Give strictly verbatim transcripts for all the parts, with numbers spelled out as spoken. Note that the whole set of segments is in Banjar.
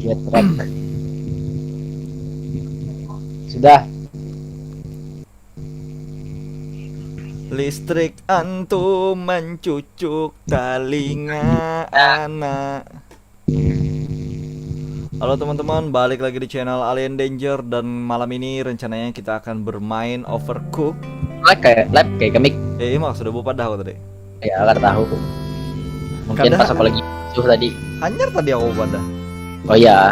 Iya, trek. Sudah. Listrik antum mencucuk talinga anak. Halo teman-teman, balik lagi di channel Alien Danger, dan malam ini rencananya kita akan bermain Overcooked. Live kayak live kayak kemik. Eh, iya, sudah buka dah aku tadi. Ya, kada tahu. Mungkin kada. Pas aku lagi tuh tadi. Hanyar tadi aku pada. Oh iya.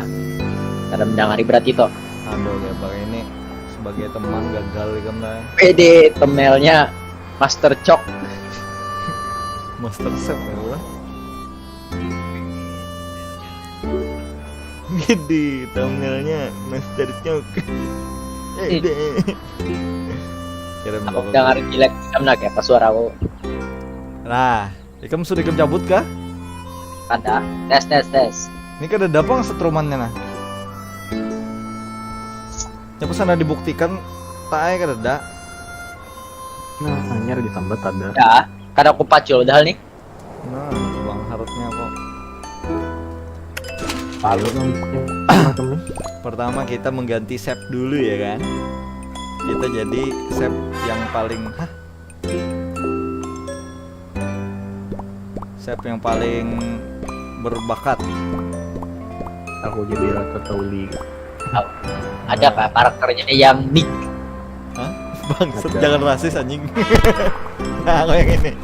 Kada mendengari berarti toh. Aduh, ya bang, ini sebagai teman gagal ikam dah. P D thumbnailnya Master Cok. Master Chef ya Allah. Gede thumbnailnya Master Cok. Eh, hmm. Deh. Kira aku menurut dengar jelek, ikam nak apa suara aku? Nah, ikam sudah ikam cabut kah? Ada. Tes, tes, tes. Ini kada ada pang setrumannya nah. Siapa sana dibuktikan? Tak ai kada ada. Nah, hanyar disambat ada. Ya, kada aku pacul dah nih. Nah, bang harusnya kok. Ayo, macam ni. Pertama kita mengganti shape dulu ya kan. Kita jadi shape yang paling, hah? Shape yang paling berbakat. Aku jadi Ratatouille. Ada kah karakternya yang Nick? Hah? Bangsat, ada. Jangan rasis anjing. Nah, aku yang ini.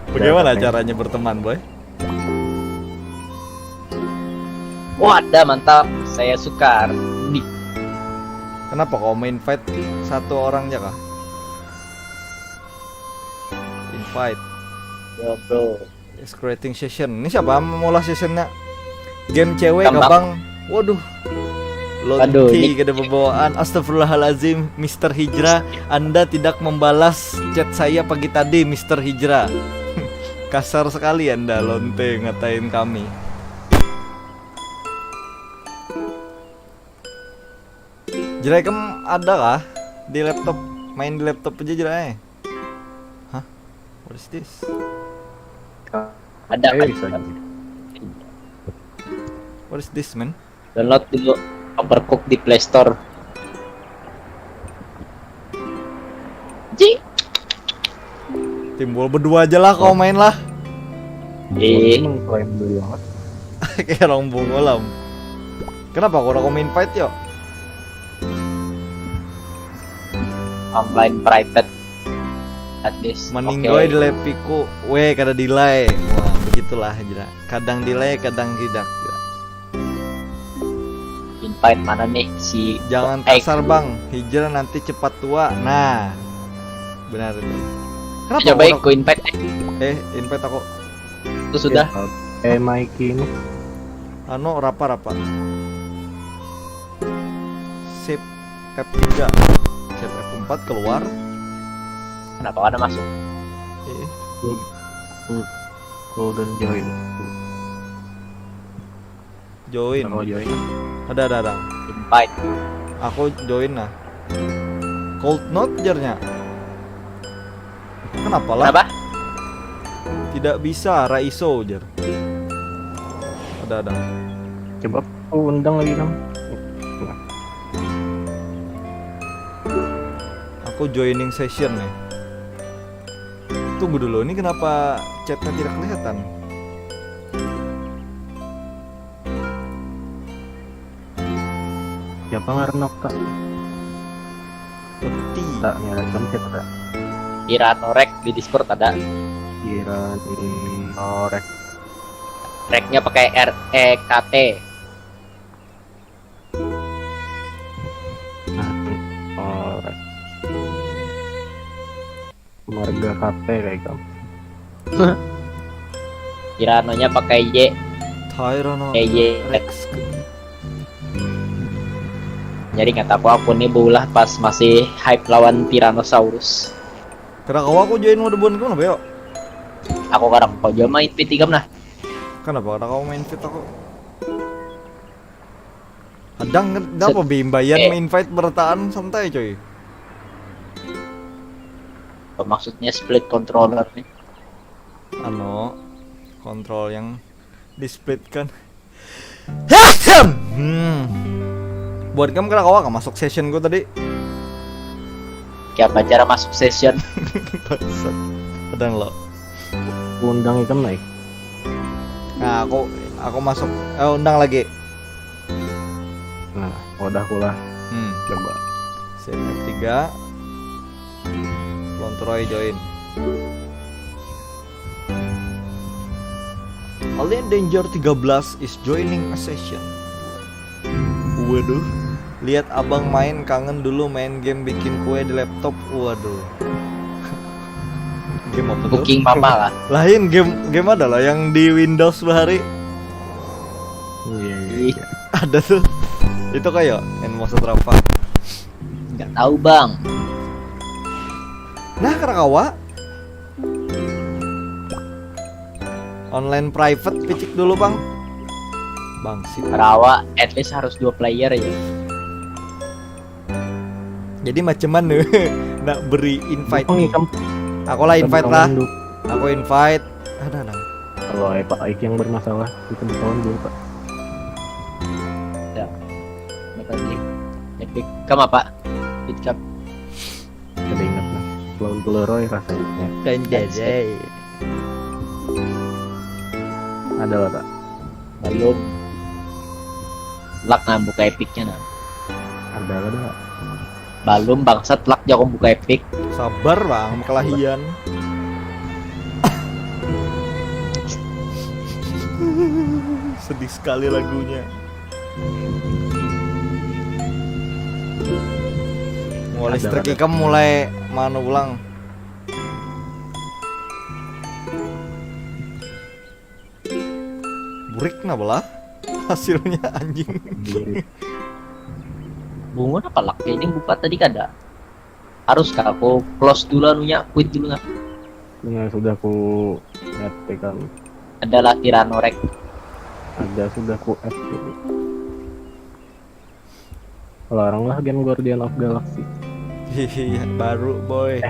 Bagaimana caranya berteman, boy? Oh, ada, mantap. Saya suka Nick. Kenapa kau main fight satu orang aja kah? Invite. Ya, bro. Is creating session. Ini siapa mulai sessionnya? Game cewek gampang. Waduh. Lonte kada bebawaan. Astagfirullahalazim, Mister Hijrah, Anda tidak membalas chat saya pagi tadi, Mister Hijrah. Kasar sekali Anda, Lonte, ngatain kami. Jerai, kam ada kah di laptop? Main di laptop aja, Jerai. Hah? What is this? Ada. Eh, kan? Bisa aja. What is this, man? Download dulu Overcooked di Play Store. Ji. Timbul berdua aja lah, kau main lah. Ih. Emang klaim dulu banget. Kayak orang bungo lah. Kenapa aku orang main fight yo? Online private. At least. Mending gue di lepiku, weh, kada delay. Wah, begitulah aja. Kadang delay, kadang tidak. Invite mana nih si? Jangan kasar, Bang. Hijrah nanti cepat tua. Nah. Benar itu. Kenapa coba aku invite? Eh, invite aku. Itu sudah. Eh, Mike ini. Anu, rapa, rapa. Sip F tiga. Sip F empat keluar. Kenapa ada masuk? Eh. Golden join. Join. Ada, ada, ada. Invite. Aku join nah. Cold note jarnya. Kenapa lah? Kenapa? Tidak bisa, raiso jar. Ada, ada. Coba aku undang lagi kan. Aku joining session nih. Tunggu dulu, ini kenapa chatnya tidak kelihatan? Siapa ngarannya, Kak? Peti. Tak nyarankan siapa, Kak? Iranorek di Discord ada. Iranorek. Reknya pakai R E K T. Marga K T kayak kamu. Iranorek pakai Y. Tyranno eh, Y. Rex. Jadi nggak tahu aku nih, beulah pas masih hype lawan Tyrannosaurus. Kada kawa aku join mode buan kamu, Beo. Aku kada kawa jua main P tiga nah. Kenapa kada kawa main P tiga aku? Kadang kenapa bimbayan eh. Main fight berataan santai, coy. Maksudnya split controller nih. Anu, kontrol yang di-split kan. Hmm. Buat kamu kena kawa kah masuk session ku tadi? Kayak apa cara masuk session? Bangsat. Kadang lo. Undang ikam naik. Nah, aku aku masuk eh, undang lagi. Nah, wadah kula. Hmm. Coba. Save F tiga. Lontroy join. Alien Danger tiga belas is joining a session. Waduh. Lihat abang main, kangen dulu main game bikin kue di laptop. Waduh. Game apa tuh? Booking mama lah. Lain game game ada lah yang di Windows bahari. Oh, iya, iya, Ih, iya. Ada tuh. Itu kayak yang maksud Rafa. Nggak tahu bang. Nah, karena kawa online private picik dulu bang. Bang sih. Rawa at least harus dua player ya. Jadi macam mana nak beri invite Bang, nih? ikam Aku lah invite lah. kawan dulu. Aku invite. Ada nang. Kalau Pak Aik yang bermasalah, kita berkawan dulu, Pak. Ya. Apa lagi? Epic. Kamu apa? Epic Cup. Kada ingat lah. Lawan Polaroid rasanya. Kanjajai. Ada lah, Pak. Belum. Lak nah buka epicnya nah. Ada lah, Pak. Belum bangsat lak jago buka epic. Sabar bang, kelahian. Sedih sekali lagunya. Mulai Ada, listrik ada. Ikam mulai mana ulang? Burik nah belah hasilnya anjing. Bungun apa lak? Ini buka tadi kada. Harus kah aku close dulu anunya, quit dulu nggak? Nah, sudah ku ngetik kan. Adalah Tiranorek. Ada sudah ku add dulu. Larang lah game Guardian of Galaxy. Iya baru boy.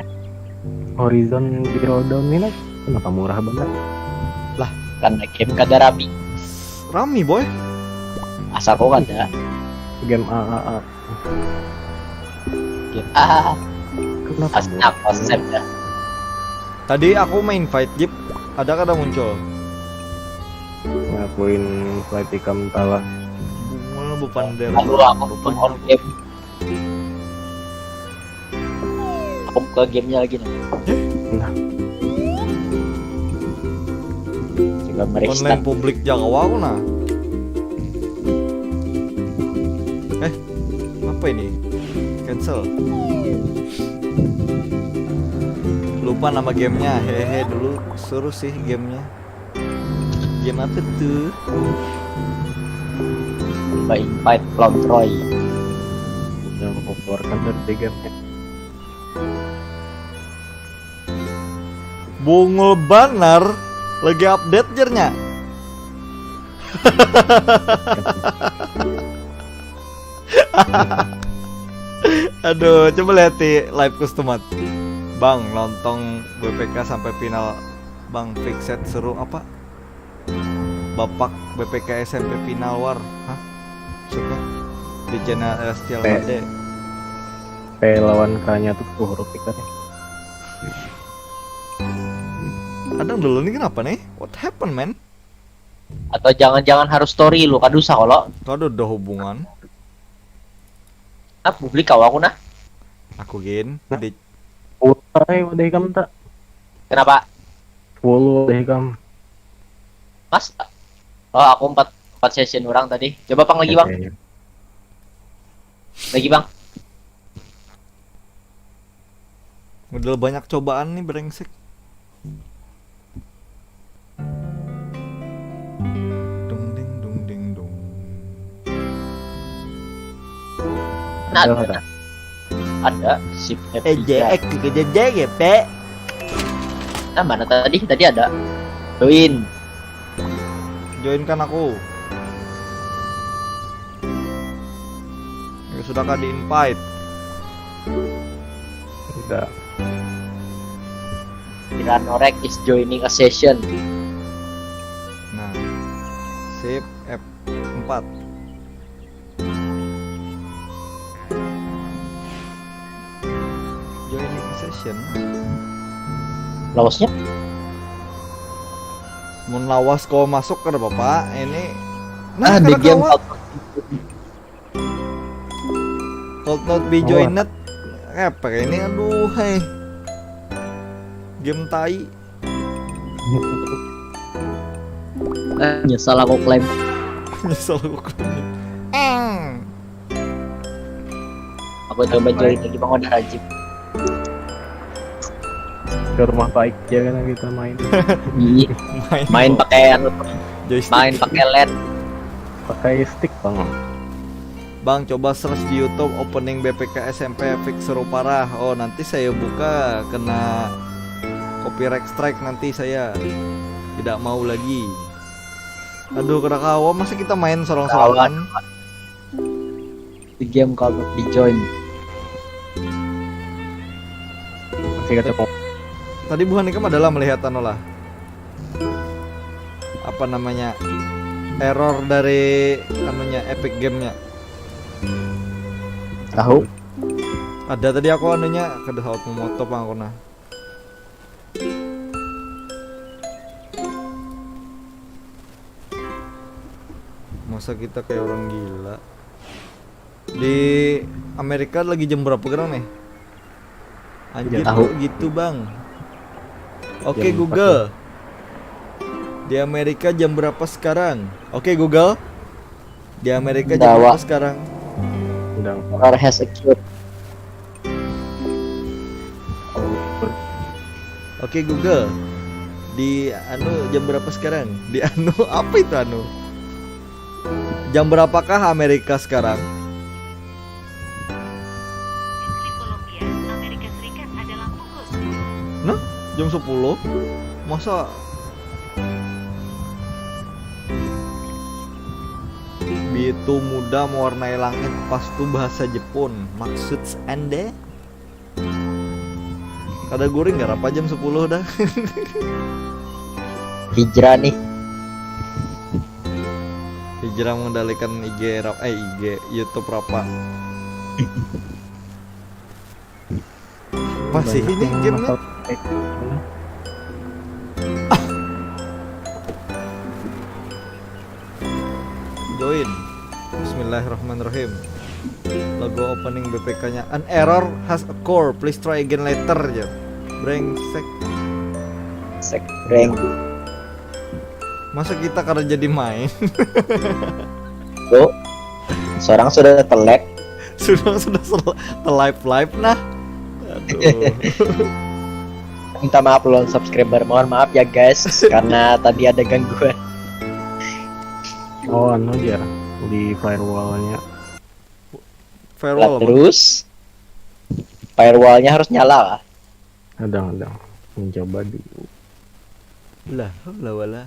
Horizon Zero Dawn ini lah. Kenapa murah banget? Karena game kada rami. Rami boy. Asa kok kada. Game A A A. Game ah, Kenapa asna konsep ya. Tadi aku main fight jeep, ada kada muncul? Ngakuin flight ikam talah. Bunga bepander. Lalu aku pun on game. Aku buka gamenya lagi nih. Nah. Coba merestart. Online publik Jawa aku nah. Eh, apa ini? Cancel. Lupa nama gamenya. Hehe, dulu suruh sih gamenya. Game apa tuh? Coba invite Plontroy. Yang mengeluarkan dari game. Bungul banar lagi update jernya. Aduh, coba lihat di live customer. Bang, nonton B P K sampai final. Bang, fixed seru apa? Bapak B P K S M P final war. Hah? Maksudnya? Di channel Celestial P- H D. P lawan K-nya tuh sepuluh huruf kita nih. Kadang dulu nih kenapa nih? What happened, man? Atau jangan-jangan harus story lu, kada usah kalau. Kada ada hubungan. Nah, publik kau aku nah. Aku gin Nah. Di Full wadah ikam tak? Kenapa? Full wadah ikam. Mas, oh aku empat empat session orang tadi. Coba pang lagi bang, Oke. Lagi bang. Model banyak cobaan nih brengsek. Dung ding dung ding dung. Nah, Ada, ada. ada. Ada sip F Eh tiga. J X juga J J ya pe. Nah, mana tadi? Tadi ada. Join. Joinkan aku. Ya sudah kan di invite. Sudah. Tiranorek is joining a session. Nah, save F empat. Session. Lawasnya? Mun lawas kau masuk kada apa-apa. Ini Ah, di kada game kawa. Could not be Oh. joined. Apa ini? Aduh, hai. Game tai. Eh, nyesal aku klaim. Nyesel aku klaim. Eng. Aku coba join lagi, Bang, udah rajin. Ke rumah Pak Ikja kan kita main. Ih, Main, main kok. Pakai anu, Joystick. Main pakai led. Pakai stick, Bang. Bang, coba search di YouTube opening B P K S M P epic, seru parah. Oh, nanti saya buka, kena copyright strike nanti saya. Tidak mau lagi. Aduh, kada kawa, masa kita main sorang-sorangan? Di game kalau di join. Masih kata kok. Tadi buhan ikam adalah melihat anu lah. Apa namanya? Error dari anunya, Epic Game-nya. Tahu? Ada tadi aku anunya, kada saut memoto pang aku nah. Masa kita kayak orang gila. Di Amerika lagi jam berapa gerang nih? Anjir, Tahu. Kok gitu, Bang? Oke, Jam Google. Di Amerika jam berapa sekarang? Oke, Google. Di Amerika jam Dawa. Berapa sekarang? Udah. Error has occurred. Oke, Google. Di anu jam berapa sekarang? Di anu apa itu anu? Jam berapakah Amerika sekarang? Di Colombia, Amerika Serikat adalah pukul sepuluh. Nah, jam sepuluh. Masa bitu muda mewarnai langit, pas tu bahasa Jepun. Maksud anda? Kada guring, garapa jam sepuluh dah? Hijrah nih. Hijrah mengendalikan I G rap eh I G YouTube rapa? Masih ini gamenya? Join. Bismillahirrahmanirrahim. Logo opening B P K-nya. An error has occurred. Please try again later, ya. Brengsek. Sek prank. Masa kita kada jadi main? Tuh. Seorang sudah telek. Sudah sudah sel- live live nah. Aduh. Minta maaf loh subscriber. Mohon maaf ya guys karena tadi ada gangguan. Oh, anu aja di firewallnya. Firewall apa? Terus firewallnya harus nyala lah. Ada ada. Mencoba dulu. Lah, lah wala.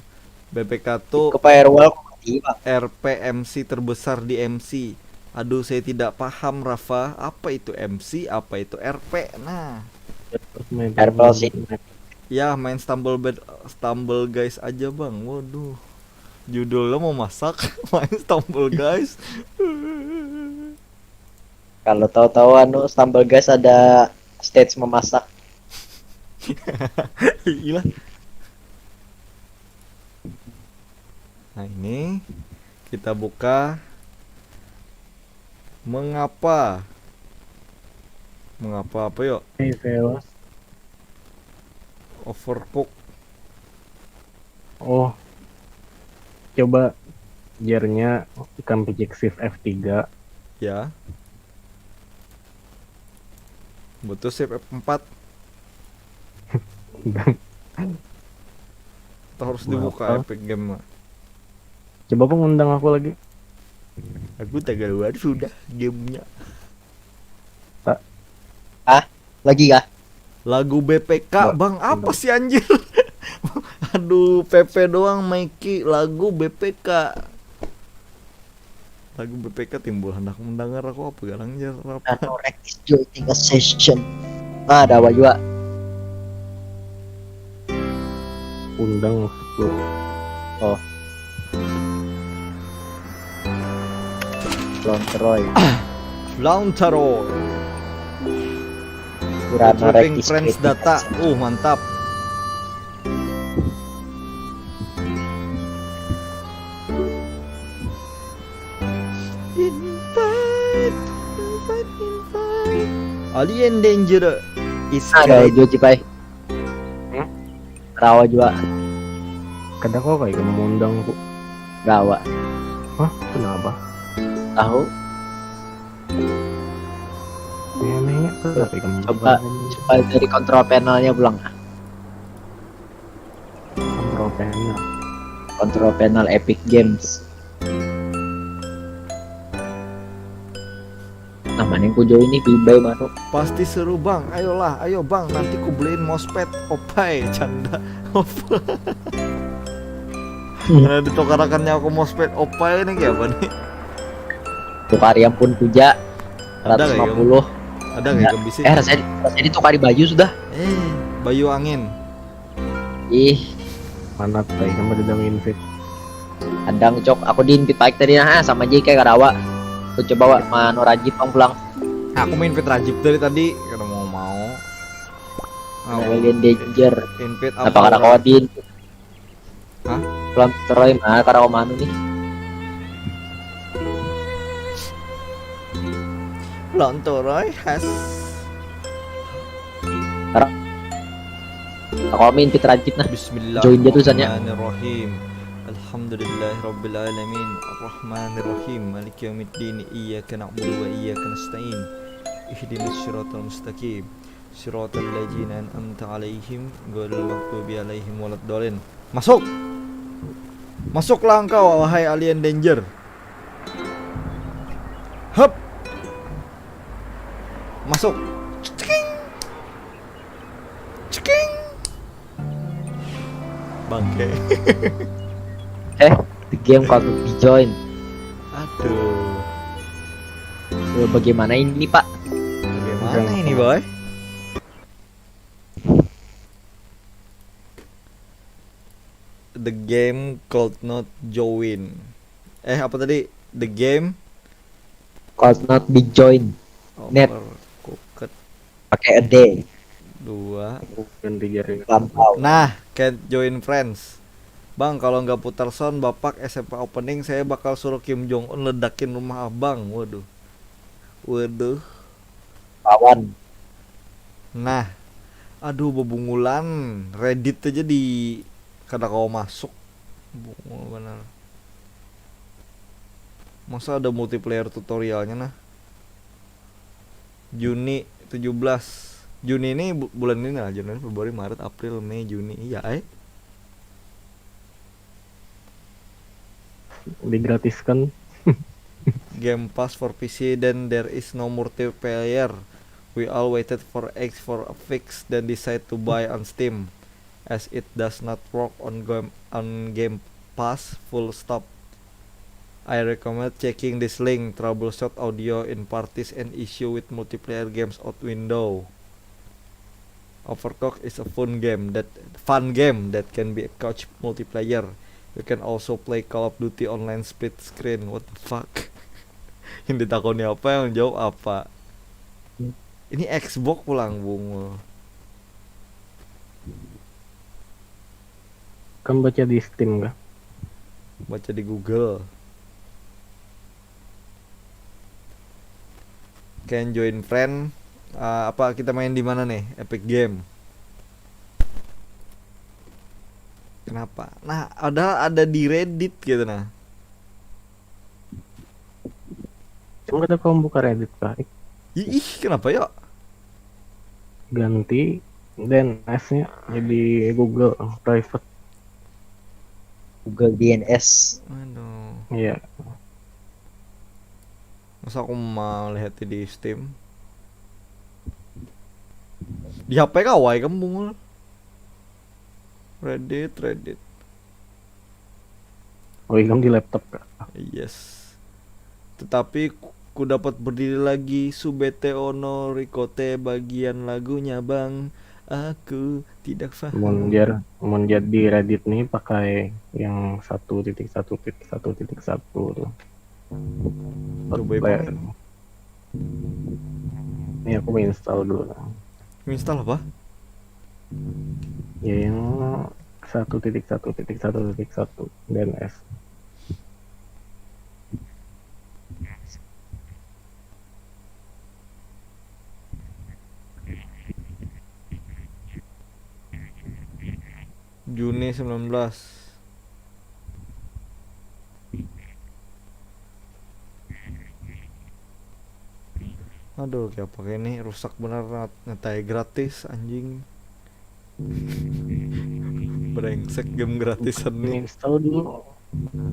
B P K tuh Ke firewall mati, Pak. R P M C terbesar di M C. Aduh, saya tidak paham, Rafa. Apa itu M C? Apa itu R P? Nah, Terus main Firewall sih. Ya, main Stumble Bed, Stumble Guys aja, Bang. Waduh. Judulnya mau masak, main Stumble Guys. Kalau tahu-tahu anu Stumble Guys ada stage memasak. Iya. Nah, ini kita buka mengapa. Mengapa apa yuk? Hey, Sales. Overcook. Oh. Coba jarnya ikam picik shift F tiga. Ya. Butuh shift F empat. Atau harus Kenapa? Dibuka Epic Game, Mak. Coba pengundang aku lagi. Aku tak keluar sudah gamenya. Lagi kah? Lagu B P K, Mbak, Bang, apa Mbak. Sih anjir? Aduh, P P doang Mikey lagu B P K. Lagu B P K timbul hendak mendengar aku apa garang jar apa? Nano Rex is joining a session. Nah, ada apa juga? Undang maksudku. Oh. Lonteroy. Launchero. Recruiting friends data. Uh, mantap. Invite, invite, invite. Alien Danger is ada Joji Pai. Hmm? Rawa juga. Kada kok kayak mengundang ku. Rawa. Hah? Kenapa? Tahu. Nenek kenapa kamu? Coba, coba dari control panelnya pulang. Control panel. Control panel Epic Games. Nah, mana yang ku join nih, Bibai mano? Pasti seru, Bang. Ayolah, ayo, Bang, nanti ku beliin mousepad. Opai, canda. Opai. Hmm. Nah, ditukarakannya aku mousepad. Opai ini kayak apa nih? Tukari ampun puja. Ada kayak seratus lima puluh. Ada kayak gembis. Eh, rasanya, rasanya ditukari baju sudah. Eh, bayu angin. Ih. Mana tadi nama dadang invite? Kadang, Cok, aku di invite baik tadi nah, sama aja kayak karawa. Aku coba wa, mano Rajib pang pulang. Aku main invite Rajib dari tadi, kada mau-mau. Nah, Alien Danger. Invite apa karawa di invite? Hah? Pulang teroy mah karawa mano nih? Pulang teroy has. Sekarang aku main invite Rajib nah. Join dia tulisannya. Bismillahirrahmanirrahim. Alhamdulillahirabbil alamin. Arrahmanirrahim. Maliki yaumiddin. Iyyaka na'budu wa iyyaka nasta'in. Ihdinas siratal mustaqim. Siratal ladzina an'amta 'alaihim ghairil maghdubi 'alaihim waladdallin. Masuk. Masuklah engkau, wahai Alien Danger. Hup. Masuk. Ceking. Ceking. Bangke. Eh, the game cannot be join. Aduh. Ya, bagaimana ini, Pak? Bagaimana ini, Boy? The game cannot join. Eh, apa tadi? The game cannot be join. Net. Overcooked. Pakai a D. Dua. Ganti jaringan. Lampau. Nah, can't join friends. Bang, kalau nggak putar sound, Bapak S M P opening, saya bakal suruh Kim Jong Un ledakin rumah abang. Waduh. Waduh. Lawan. Nah, aduh, bebungulan. Reddit aja di kada kawa masuk. Bungul benar. Masa ada multiplayer tutorialnya nah. Juni tujuh belas. Juni ini bu-, bulan ini lah, Januari, Februari, Maret, April, Mei, Juni. Iya, eh. Digratiskan. Game Pass for P C, then there is no multiplayer. We all waited for X for a fix, then decide to buy on Steam. As it does not work on game, on Game Pass, full stop. I recommend checking this link, troubleshoot audio in parties and issue with multiplayer games out window. Overcooked is a fun game that, fun game that can be a couch multiplayer. You can also play Call of Duty online split screen. What the fuck? Yang ditakoni apa, yang jawab apa? Ini Xbox pulang, bungul. Kan baca di Steam kah? Baca di Google. Can join friend. Ah, apa kita main di mana nih? Epic Game. Kenapa? Nah, ada, ada di Reddit gitu nah. Cuma kita kalau buka Reddit kah? Ih, ih, kenapa ya? Ganti D N S-nya jadi Google Private. Google D N S. Aduh. Iya. Masa aku mau lihat di Steam? Di H P kawai kamu bungul. Reddit, Reddit. Oh, ikam di laptop kah? Yes. Tetapi ku, ku dapat berdiri lagi, subete ono rikote bagian lagunya, Bang. Aku tidak paham. Mun jar, mun jar di Reddit nih pakai yang satu titik satu titik satu titik satu tuh. Coba ya, Bang. Ini aku install dulu. Install apa? Ya, yang satu titik satu titik satu titik satu D N S. Juni sembilan belas. Aduh, kayak apa ini, rusak benar, ngetai gratis, anjing. Brengsek game gratisan nih. Install dulu.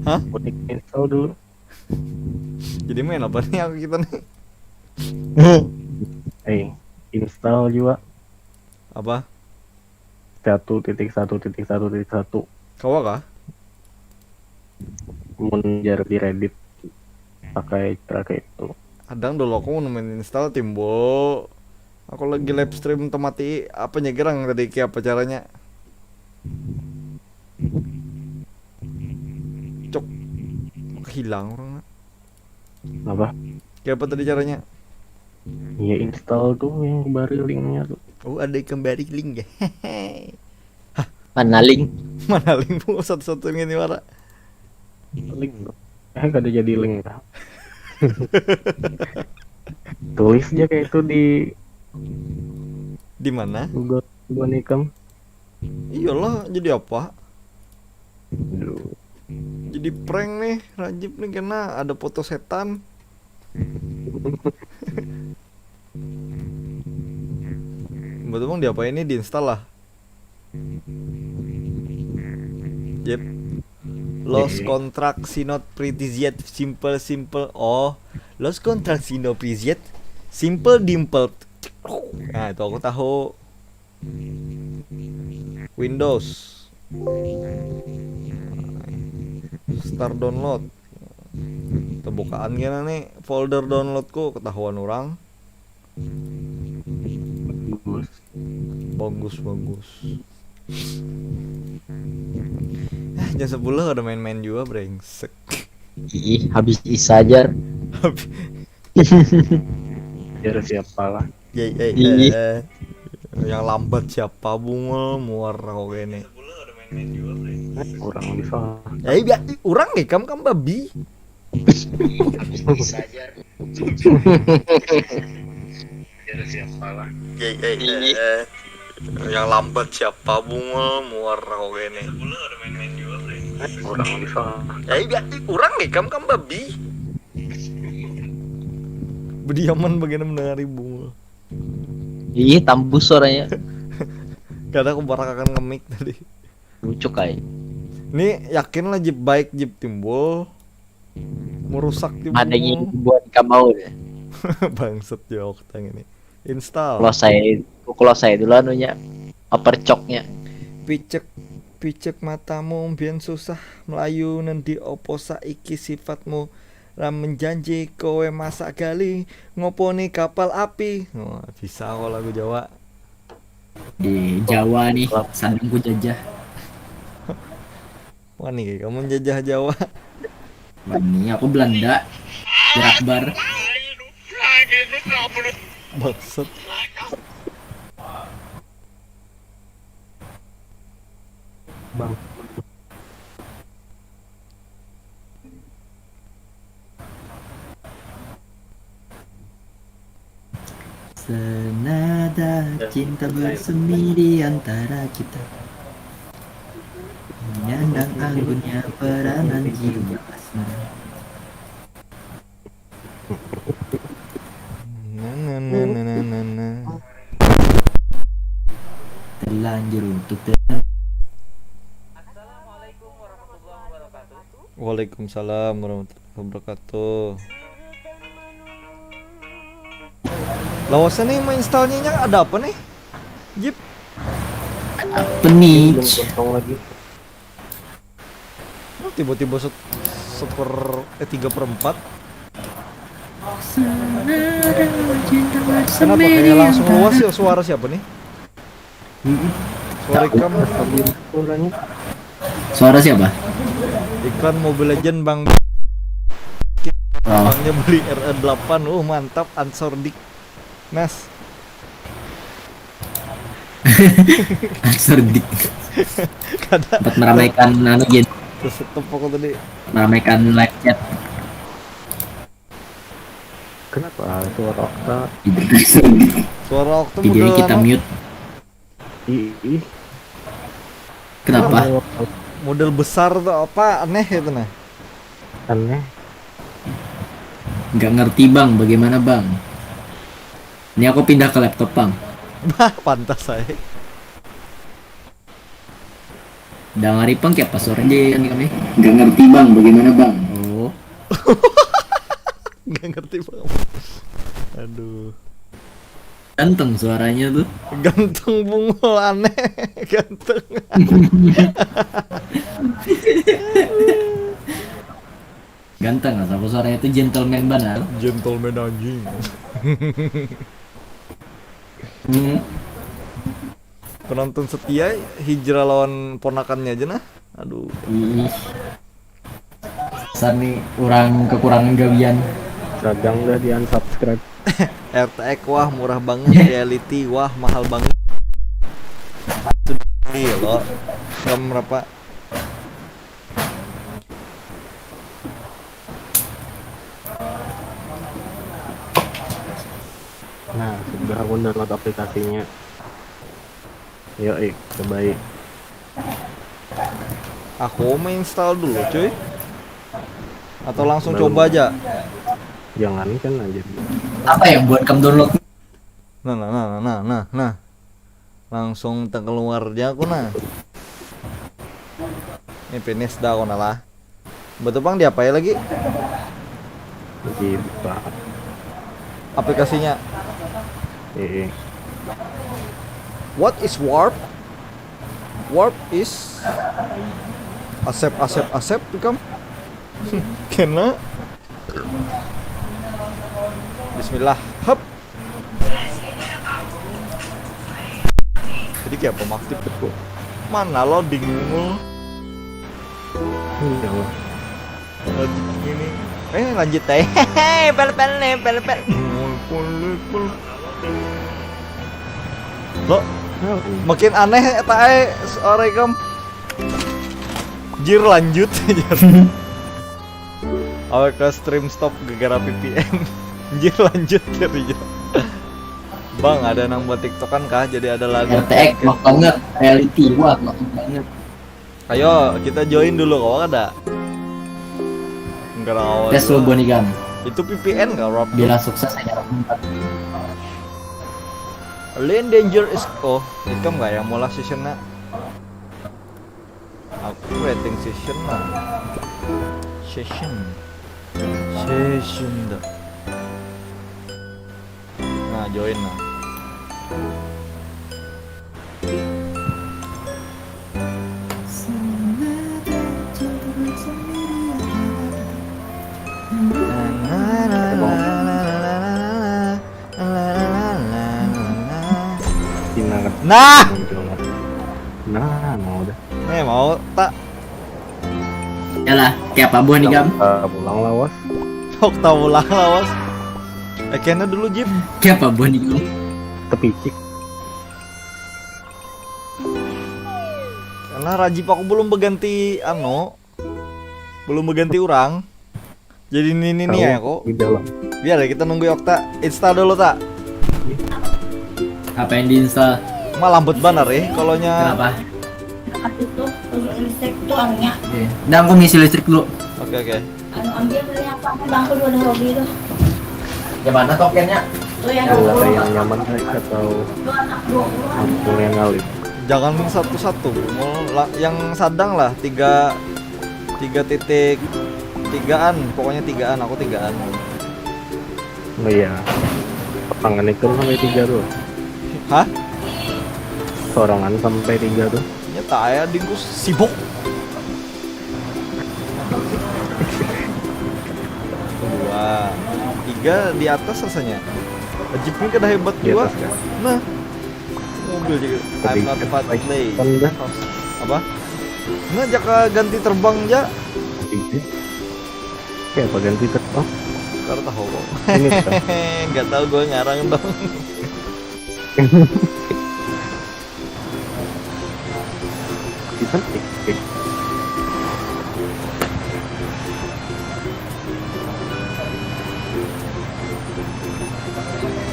Hah? Unik install dulu. Jadi main apa nih aku kita nih? Eh, install juga Apa? satu titik satu titik satu titik satu. Kawa kah? Mun jar di Reddit pakai cara itu. Kadang dulu aku mau nemuin install, timbul. Aku lagi live stream temati apa nyegerang tadi, kayak apa caranya? Cok, hilang orang. Apa? Kayak apa tadi caranya? Ya, install tuh yang kembali linknya tuh. Oh, ada kembali link ya? Mana link? Mana link bu, satu-satu ini wara. Link. Eh, kada jadi link. Tulis aja kayak itu di Di mana? Google Google Nicom. Iyalah, jadi apa? Aduh. Jadi prank nih, Rajib nih, karena ada foto setan. Betul bang, diapa ini, diinstal lah. Yep. Lost contract, si not pretty yet, simple simple. Oh, lost contract, si no pretty yet, simple dimple. Nah, itu aku tahu. Windows. Start download. Terbukaan gini nih folder downloadku, ketahuan orang. Bagus. Bagus, bagus. Ah, jam sepuluh ada main-main juga, brengsek. Ih, habis isa aja. Biar siapa lah. Ya, ya, Ih. Ya. Yang lambat siapa, bungul, muar kau kene. Kurang bisa. Ya, ya, orang nih, kam, kam babi. Ya, ya, ya. Yang lambat siapa, bungul, muar kau kene. Kurang bisa. Ya, ya, orang nih, kam, kam babi. Bediaman bagian mendengar bungul. Ih, tambus suaranya. Kadang aku barak akan nge-mic tadi. Lucu kai. Ini yakin lah, Jip, baik, Jip, timbul. Merusak, Jip, Ada yang bungul. Buat kamu deh. Bangset jawab tang ini. Install. Kalau saya, kalau saya dulu anunya, apercoknya. Picek, picek matamu, bian susah Melayu, nendi opo saiki sifatmu, ram menjanji kowe masak gali, ngoponi kapal api. Wah, bisa kok lagu Jawa. Di Jawa nih, sadang ku jajah. Wah nih, kamu jajah Jawa. Wah, ini aku Belanda. Gerak bar. Bangset. Bang. Senada cinta bersemi di antara kita, menyandang anggunnya peranan jiwa asmara. Nah, nah, nah, nah, nah, nah, nah. Terlanjur untuk Waalaikumsalam warahmatullahi wabarakatuh. Lawasnya nih, menginstalnya ada apa nih? Jip, apa nih? Belum kosong lagi. Oh, tiba-tiba set, seper eh tiga per empat. Senada cinta Kenapa kayak langsung luas ya, suara siapa nih? Suara ikam. Suaranya. Suara siapa? Iklan Mobile Legend, Bang. Oh, Bangnya beli R A delapan. Uh, mantap, Ansor Dik. Nas. Answer dik. Kada. Tempat meramaikan anu, Gen. Terus tepuk aku tadi. Meramaikan live chat. Kenapa suara Okta? Suara waktu Jadi model kita anu, mute. Ih, ih. Kenapa? Model besar tuh apa aneh itu nah. Aneh. Nggak ngerti, Bang, bagaimana, Bang? Ini aku pindah ke laptop, Bang. Bah, pantas saya. Udah ngari, Bang, kayak pas sore aja kan kami. Nggak ngerti, Bang, bagaimana, Bang? Oh. Gak ngerti banget. Aduh. Ganteng suaranya tuh. Ganteng bungul aneh. Ganteng. Ganteng lah, aku suaranya tuh gentleman banget. Gentleman anjing. Hmm. Penonton setia hijrah lawan ponakannya aja nah. Aduh. Ih. Dasar nih orang kekurangan gawian. Kadang udah di unsubscribe. R T X wah murah banget, reality wah mahal banget. Sudah lo. Ram berapa? Nah, sudah aku download aplikasinya. Yuk, coba. Aku menginstal dulu cuy. Atau langsung Belum. Coba aja. Jangan kan aja. Apa yang buat kamu download? Nah, nah, nah, nah, nah, nah, nah. Langsung tak keluar aja aku nah. Ini finish dah aku nah lah. Betul bang, diapai lagi? Dibuka. Aplikasinya. Eh, eh. What is warp? Warp is accept, accept, accept, become. Kena. Bismillah. Hup. Jadi kayak apa aktif tuh? Mana loading? Iya lah. Loading ini. Eh, lanjut aja. Pel pel nih, pel pel. Lo makin aneh eta ai suara ikam. Jir lanjut. Awak ke stream stop gara-gara V P N. Jir lanjut, jir, jir. Bang, ada nang buat tiktokan kah? Jadi ada lagu. R T X wah banget, reality wah wah banget. Ayo kita join dulu, kau ada? Enggak awal. Tes Dulu. Lo Bonigam. Itu V P N kah, Rob? Bila sukses saya dapat empat. Lane Danger is, oh, ikam nggak yang mulai session nak? Aku rating session lah. Session. Session dah. Nah, join lah. Sinar. Nah, Muncul. Nah, mau dah. Eh, mau tak? Yalah, kayak apa buah nih, Gam? Eh, pulang lawas. Tok tahu lah lawas. Eh, kena dulu, Jim. Kayak apa buah nih, Gam? Kepicik. Karena Rajib aku belum berganti, anu, belum berganti orang. Jadi ini, ini, ini ya, kok. Di dalam. Biar ya, kita nunggu Okta. Install dulu, tak? Apa yang diinstal? Mah lambat banget, eh, kalau nya. Kenapa? Itu listrik tuh anunya. Oke. Nah, aku ngisi listrik dulu. Oke, oke. Anu, ambil beli apa? Bangku dua hobi tuh. Yang mana tokennya? Tuh yang Yang dua mana puluh. Yang nyaman kah atau Dua anak dua puluh. Yang ngalir? Jangan satu-satu. Mau la- yang sadang lah, tiga tiga titik tigaan, pokoknya tigaan, aku tigaan. Oh iya. Tangan itu sampai tiga tuh. Hah? Sorangan sampai tiga tuh. Nyata ya, dingku sibuk. Dua, tiga di atas rasanya. Jeepnya kada hebat Di juga. Atas, kan? Nah, mobil juga. I'm Tapi not kan fat naik play. kan dah. Apa? Nah, jaka ganti terbang ja. Iya. Kayak apa ganti terbang? Kau tahu kok. Ini kan. Nggak tahu gue ngarang dong. Bukan epic.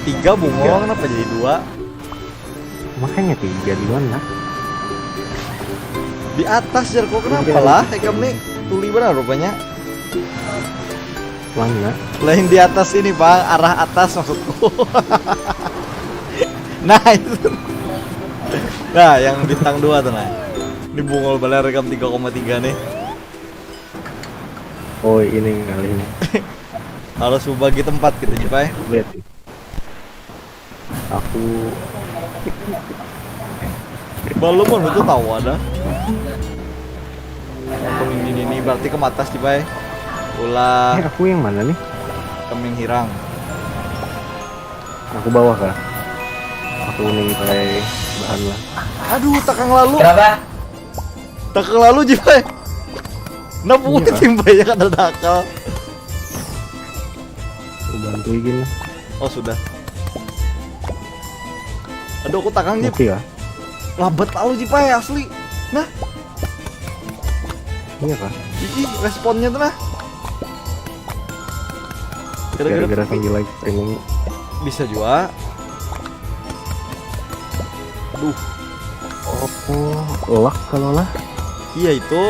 Tiga bungul, kenapa jadi dua? Makanya tiga di mana? Di atas, jar, kok kenapa lah? Ikam nih tuli benar rupanya. Mana? Lain di atas ini, Bang, arah atas maksudku. Nah, itu. Nah, yang bintang dua tuh, nah. Ini bungul banar ikam tiga koma tiga nih. Oh, ini ngalihnya. Harus membagi tempat gitu, Jipai. Lihat. Aku Belum, itu tahu ada. Untung ini, ini berarti ke atas, Jipai. Ulah eh, aku yang mana nih? Keming hirang. Aku bawah kah? Aku nih pakai bahan lah. Aduh, takang lalu. Kenapa? Takang lalu, Jipai. Nah, punya Iya. Jipai ya kada ada akal. Aku bantu gini. Oh, sudah. Aduh, aku takang, Jip. Oke ya. Labat lalu, Jipai, asli. Nah, Iya kah? ih, responnya tuh, nah. Gara-gara Gara-gara sambil live streaming. Bisa juga. Duh, Oh, luck kalau lah. iya itu.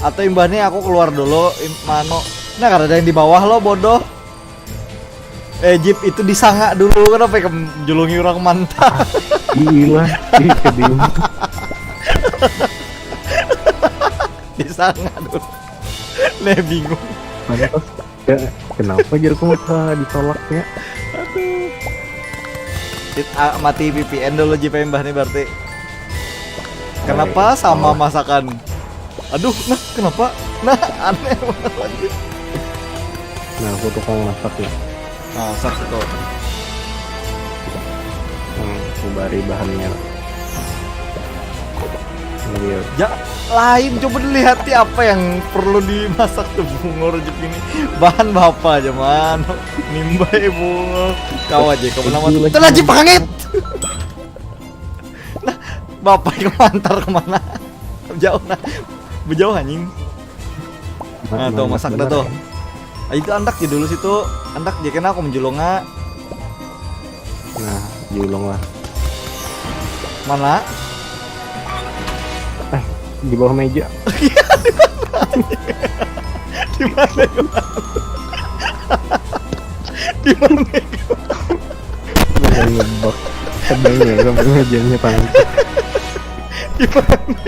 Atau imbahnya aku keluar dulu, im- mano. Nah, kada ada yang di bawah lo, bodoh. Eh, Jip, itu disanga dulu, kenapa ya kem- julungi orang mantap? Gila, ih keding. Disanga dulu. Nah, bingung. Pantas. Ya, kenapa jarku maka ditolaknya? Aduh. It, ah, mati V P N dulu, Jip, imbah nih berarti. Kenapa Baik. sama Oh. Masakan? Aduh, nah, kenapa? Nah, aneh banget lagi. Nah, aku tukang masak ya. Nah, satu tuh. Hmm, aku bari bahannya. Iya. Ja, lain, coba dilihati apa yang perlu dimasak tuh, bungul, Jip, ini. Bahan bapa aja, man. Nimbai bungul. Kau aja, kau nama Itu lagi. Telah, Jip, pangit. Nah, bapak yang mantar kemana? Jauh, nah. Bejauh, anjing. Nah, tuh, masak dah tuh. Ah, itu andak aja dulu situ. Andak aja, kena aku menjulunga. Nah, julung lah. Mana? Eh, di bawah meja. Di mana? Di mana? Udah ngebak. Sedang ya, sampai mejanya panas. Di mana?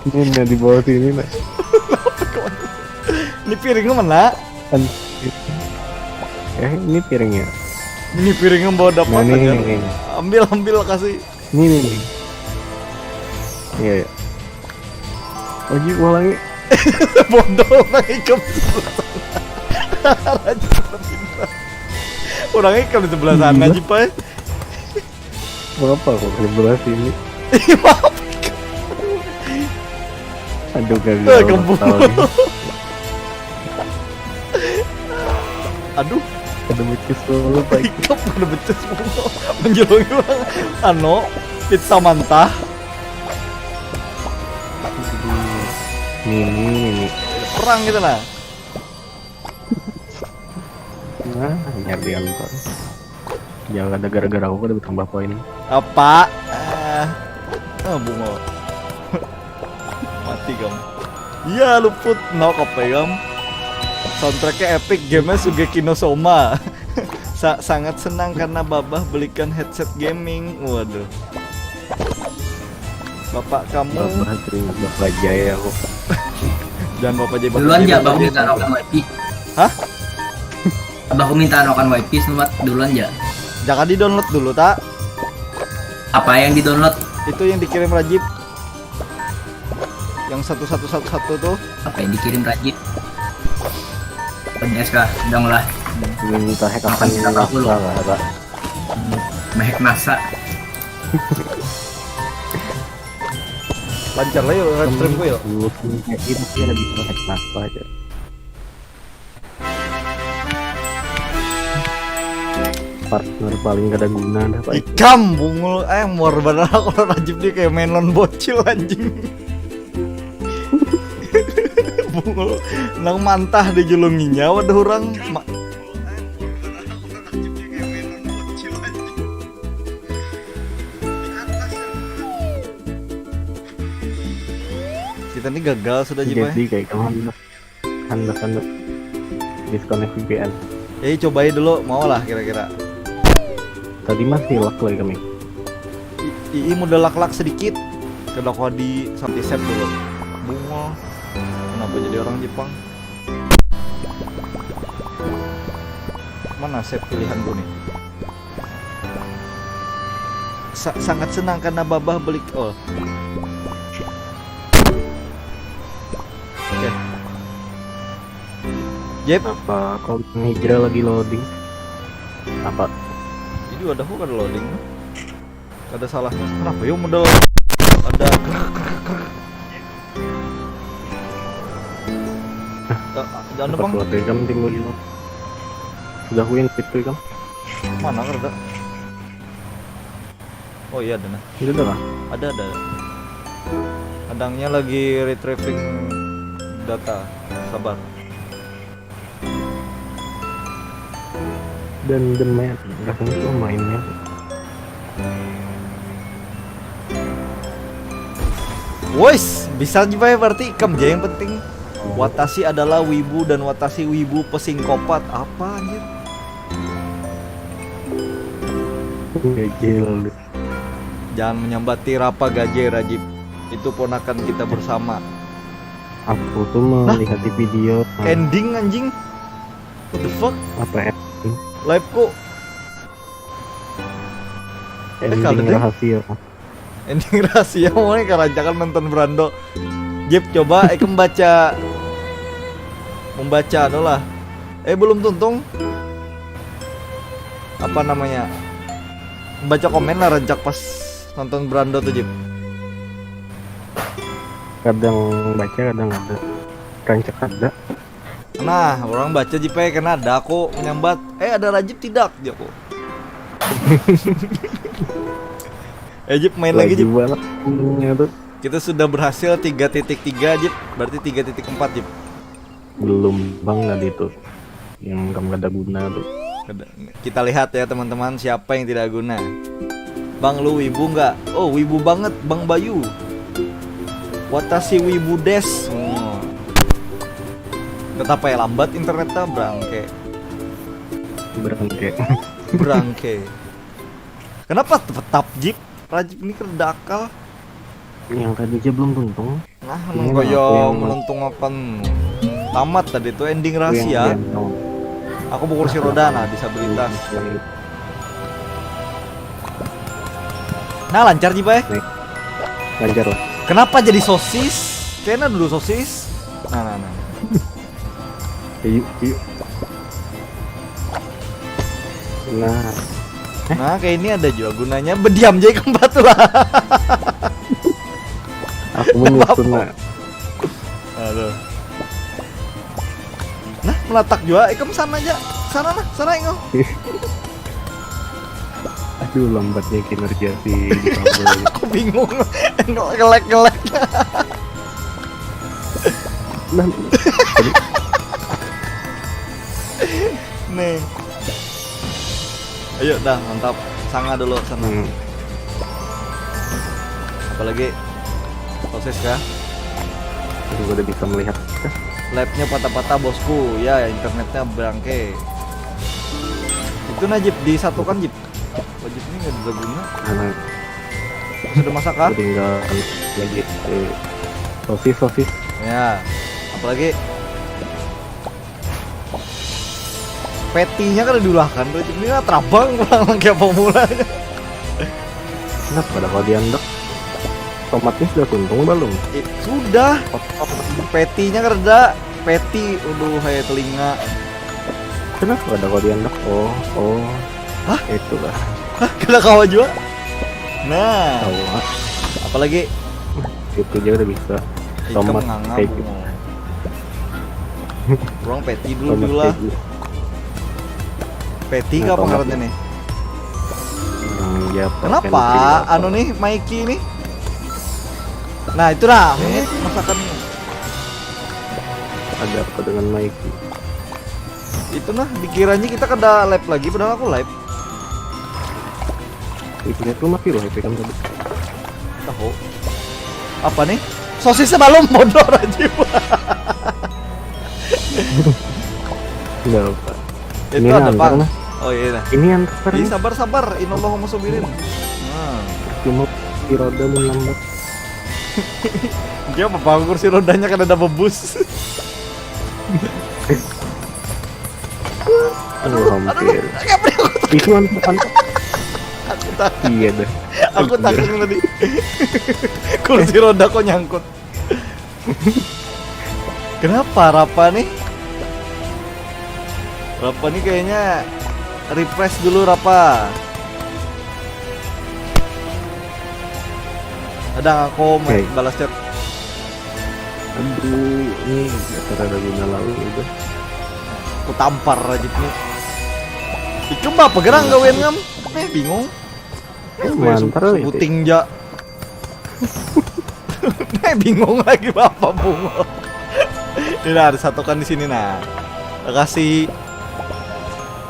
Ini nah, di bawah sini, nah. Ini piringnya mana? Kan- Eh, ini piringnya. Ini piringnya bawa dapat Nah, ini, aja. ini, ini. Ambil, ambil, kasih. Ini, ini, ini. Iya, iya. Lagi ulangi. Bodoh, orang ikam. Orang ikam di sebelah sana, Iya. Jipai. Mau apa aku sebelah sini? Aduh, gagal. Eh, kebun. Tahu nih. Aduh, Ada becus dulu, Pak. ikam kada becus, bodoh. Menjulungi orang. Anu, pizza mantah. Mini, mini. Perang gitu, nah. Nah, hanya diantar. Jangan ada gara-gara aku kada bertambah poin. Apa? Eh, ah, bungul. Mati kamu. Iya, luput. Nok apa ya, kamu? Soundtracknya epic, gamenya Sugeki no Soma. Sa- sangat senang karena babah belikan headset gaming. Waduh. Bapak kamu Bapak terima, Bapak Jaya aku. Jangan, Bapak Jaya, Bapak Duluan Jaya, aja, Bapak Bang, Jaya. minta rokan wifi. Hah? Abah aku minta rokan wifi, selamat duluan aja. Jangan di-download dulu, tak? Apa yang di-download? Itu yang dikirim Rajib. Yang satu satu satu satu tuh. Apa yang dikirim Rajib? N S K, sedang lah. Minta hack Makan akun kita Nasa dulu. lah, Pak. Mehek nasa. Lancar lah yuk, live streamku yuk. Dulu punya itu dia lebih hack Nasa aja. Partner paling kada guna dah, Pak. Ikam bungul, eh, muar banar aku lawan Rajib ni kayak main lawan bocil, anjing. Bungul nang mantah dijulunginya wadah urang. Ma- Kita ni gagal sudah, Jipai. Jadi kayak kamu handak, handak, handak disconnect V P N. Eh, cobai dulu, mau lah kira-kira. Tadi masih lag lagi kami. I- Ii modal lag-lag sedikit. Kada kawa di sampai save dulu. Bungul. Kenapa jadi orang Jepang? Mana save pilihanku nih? Sa- sangat senang karena babah beli, oh. Oke. Jep, Apa kau hijrah lagi loading? Apa? Jadi wadahku kada loading. Kada salah. Kenapa yo modal ada krek, krek, krek. Eh, jangan Dapat lupa. Dua rekam timbul itu. Sudah win itu kan? Mana kada? Oh iya, ada nah. Itu dah lah. Ada, ada. Kadangnya lagi retrieving data. Sabar. Dan demet rasanya tuh mainnya. Woi, bisa juga ya berarti ikam aja yang penting. Watashi adalah wibu dan watashi wibu pesingkopat. Apa anjir? Gajil. Jangan menyambat tirapa gaje, Rajib. Itu ponakan kita bersama. Aku tuh melihat di video. Ending, anjing. What the fuck? Apa ending? Live ku. Ending kalau deh. Rahasia. Ending rahasia mau nih karajakan nonton Brando. Jep, coba ikam baca, membaca anu lah. Eh, belum tuntung. Apa namanya? Baca komen lah rancak pas nonton Brando tuh, Jep. Kadang baca, kadang ada. Rancak ada. Nah, orang baca, Jep, eh, kena ada aku menyambat. Eh, ada Rajib tidak, jaku. Eh, Jep, main lagi, Jep. Laju banget endingnya tuh. Kita sudah berhasil tiga titik tiga, Jep. Berarti tiga titik empat, Jep. Belum bang tadi tuh. Yang kamu kada guna tuh. Kada- Kita lihat ya, teman-teman, siapa yang tidak guna. Bang, lu wibu nggak? Oh, wibu banget, Bang Bayu. Watashi wibu des. Oh. Tetap ya lambat internetnya, brangke. Berangke. Brangke. Kenapa tetap, Jip? Rajib ini kada akal. Yang tadi aja belum tuntung. Nah, Ini menggoyong aku yang menuntung akan tamat tadi tuh ending Aku yang rahasia. gendong. Aku bukur si roda, nah, disabilitas. Nah, lancar, Jip, eh. Lancar lah. Kenapa jadi sosis? Kena dulu sosis. Nah, nah, nah. Ayo, ayo. Nah, Nah, kayak ini ada juga gunanya. Berdiam aja keempat lah. aku menyusun lah. Aduh. Nah, melatak juga. Ikam sana aja. Sana lah, sana, Ingo. Aduh, lambatnya kinerja si Disable. Aku bingung. Ngelek-ngelek. Nah, Nih. Ayo dah, mantap. Sanga dulu sana. hmm, Apalagi sosis kah? aku udah bisa melihat. Labnya patah-patah, bosku. Ya, internetnya bangke. Itu Najib disatukan, Jib. Wajib ini nggak ada guna. Nah, Sudah masak kah? Tinggal lagi eh, sosis, sosis. Ya. Apalagi petinya kan diulahkan, Rajib ini kan terabang pulang kayak pemulanya. Kenapa ada kau diandak? Tomatnya sudah tuntung belum? Eh, sudah. Petinya kan ada. Peti, aduh, hai telinga. Kenapa ada kau diandak? Oh, oh. Hah? Itulah. Hah, kena kawa juga. Nah, Tahu ah. Apalagi Itu aja udah bisa. ikam Tomat nganga kayak bungo. Orang peti dulu Tomat dulu lah. Kayak gitu. Peti Nah, apa tomat. ngarannya nih? Iya, Pak. Kenapa? Pensil apa? Anu nih, Mikey nih. Nah, itu dah. Ini masakan. Ada apa dengan Mikey? Itu nah, dikiranya kita kada live lagi, padahal aku live. Internet lu mati loh, H P kan tadi. Tahu. Apa nih? Sosisnya belum, bodoh, Rajib. Enggak apa. Itu Ini ada, antar Bang. Nah. Oh iya, nah. Ini antar. Ih, sabar, sabar. Innallahumma sobirin. Nah. Cuma di roda mun lambat. Dia apa, kursi rodanya kada ada bebus. Aduh, hampir. Aduh, aduh, Itu antar, antar. aku tak, Iya dah. aku takut tadi. Kursi roda kok nyangkut. Kenapa Rapa nih? Rapa nih kayaknya refresh dulu, Rapa. Ada, aku mau Oke. balas chat. Aduh, ini gak ada guna lalu udah. Aku tampar aja nih. Ikam apa gerang gawean ngam? Eh, bingung. Mantar itu. Puting ja. Eh, bingung lagi bapak bungo. Ini nah, ada satu kan di sini nah. Kasih.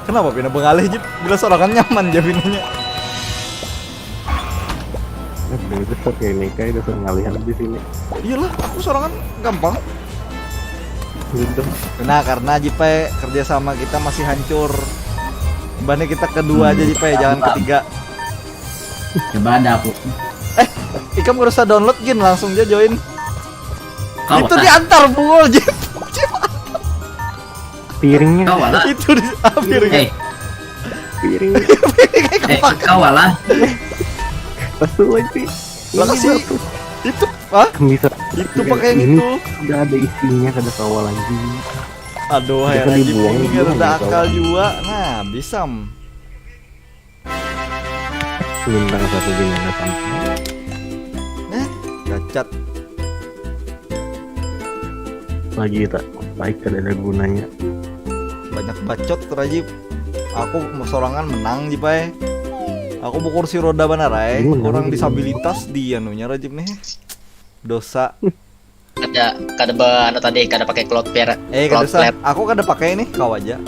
Kenapa pina bengalih, Jip? Bila sorangan nyaman ja pinanya. Eh, dari besar kayak ini kayak udah ngalihan di sini. Iyalah, aku sorangan gampang. Gitu. Nah, karena Jip kerja sama kita masih hancur. Mbahnya kita kedua aja, Jip, jangan ketiga. Coba ada aku. Ikam gak usah download, gin, langsung aja join. Kau Itu lah. Diantar bungul, Jip. Jip, Piringnya Kau lah. itu di hampir. Eh, piring. eh, kau lah. Betul lagi. Lah, kasih itu, ah, Bisa. itu pakai yang Ini itu. Udah ada isinya, kada kawa lagi. Aduh, Biasa hai Rajib, dibuang ini juga ada nih, akal kawan. Juga. Nah, bisa. Bintang satu di mana sampai? Nah, gacet. Lagi tak baik, kada ada gunanya. Banyak bacot, Rajib. Aku sorangan menang, Jip ai. Aku bekursi roda banar ai. Ini menang Orang ini. Disabilitas di anunya, Rajib nih. Dosa. Kada, kada ba anu tadi, kada pakai Cloudflare. Eh, Cloud kada usah. Flare. Aku kada pakai ini, kau aja.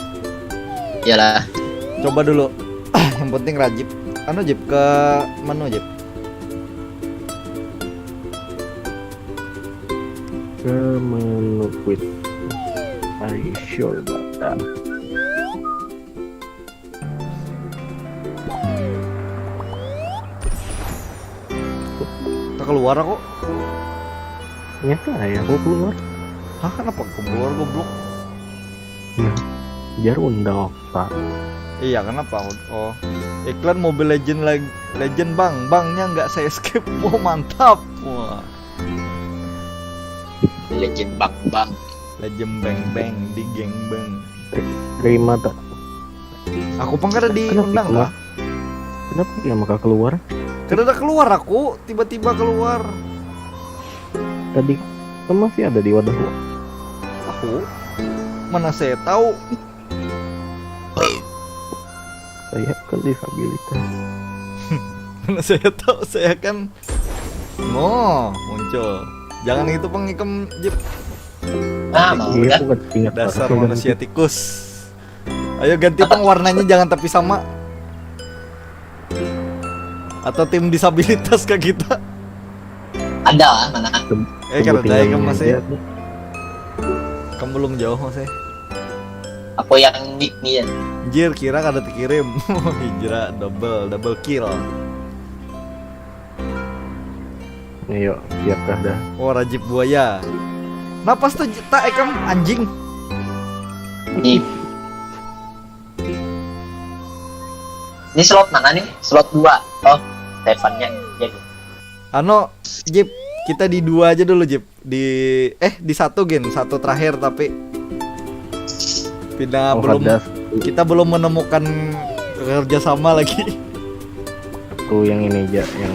Iyalah. Coba dulu. Yang penting Rajib. Anu, Jip, ke menu, Jip. Ke menu quit. I sure about that. Tak keluar aku. Nyata ya, aku keluar. Hah, kenapa aku keluar, goblok? Nah, jar undang apa? Iya, kenapa aku? Oh, iklan Mobile Legend lag- Legend, Bang. Bangnya nggak saya skip. Wah, mantap. Wah. Legend Bang Bang. Legend Bang Bang di Geng Bang. Terima tak? Aku pang kada diundang Kenapa? Kah? Kenapa dia maka keluar? Kada ada keluar aku, tiba-tiba keluar. Tadi kan masih ada di wadahku. Aku? Mana saya tahu? Saya kan disabilitas. Mana saya tahu, saya kan. Oh, muncul. Jangan itu, pang, ikam, Jip. Ah, mau Iya, dah. aku kan ingat Dasar banget. Manusia tikus. Ayo ganti, pang, warnanya, jangan tapi sama. Atau tim disabilitas kayak kita. Ada lah, mana? Eh, kada ada, Sebutin ikam masih. aja. Kamu belum jauh masih. Aku yang nick nih ya. Anjir, kira kada terkirim. Hijrah double, double kill. Ayo, siap dah dah. Oh, Rajib buaya. Napas tuh tak, ikam, anjing. Ini. Ini slot mana nih? Slot dua. Oh, Stefannya jadi. Ano, Jip, kita di dua aja dulu, Jip. Di eh di satu, gin, satu terakhir tapi pina Oh, belum ada kita belum menemukan kerja sama lagi. Aku yang ini aja, yang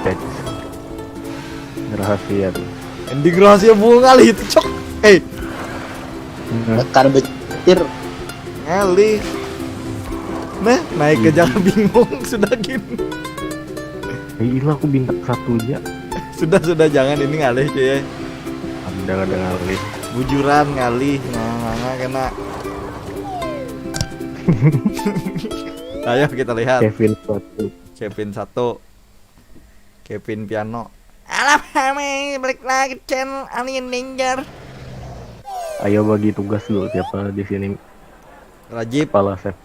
teks rahasia tuh. Ending rahasia bunga lih itu, cok. Eh, Nah, Karena betir. ngalih. Nah, naik ke jalan bingung sudah, gin. Ih, ilah, aku bintang satu aja. Sudah, sudah, jangan, ini ngalih cuy ya. Ada, ada ngalih. Bujuran ngalih, nganga kena. Ayo kita lihat. Kevin satu. Kevin satu. Kevin Piano. Alam ramai, balik lagi channel Alien Danger. Ayo bagi tugas dulu, siapa di sini? Rajib. Kepala chef.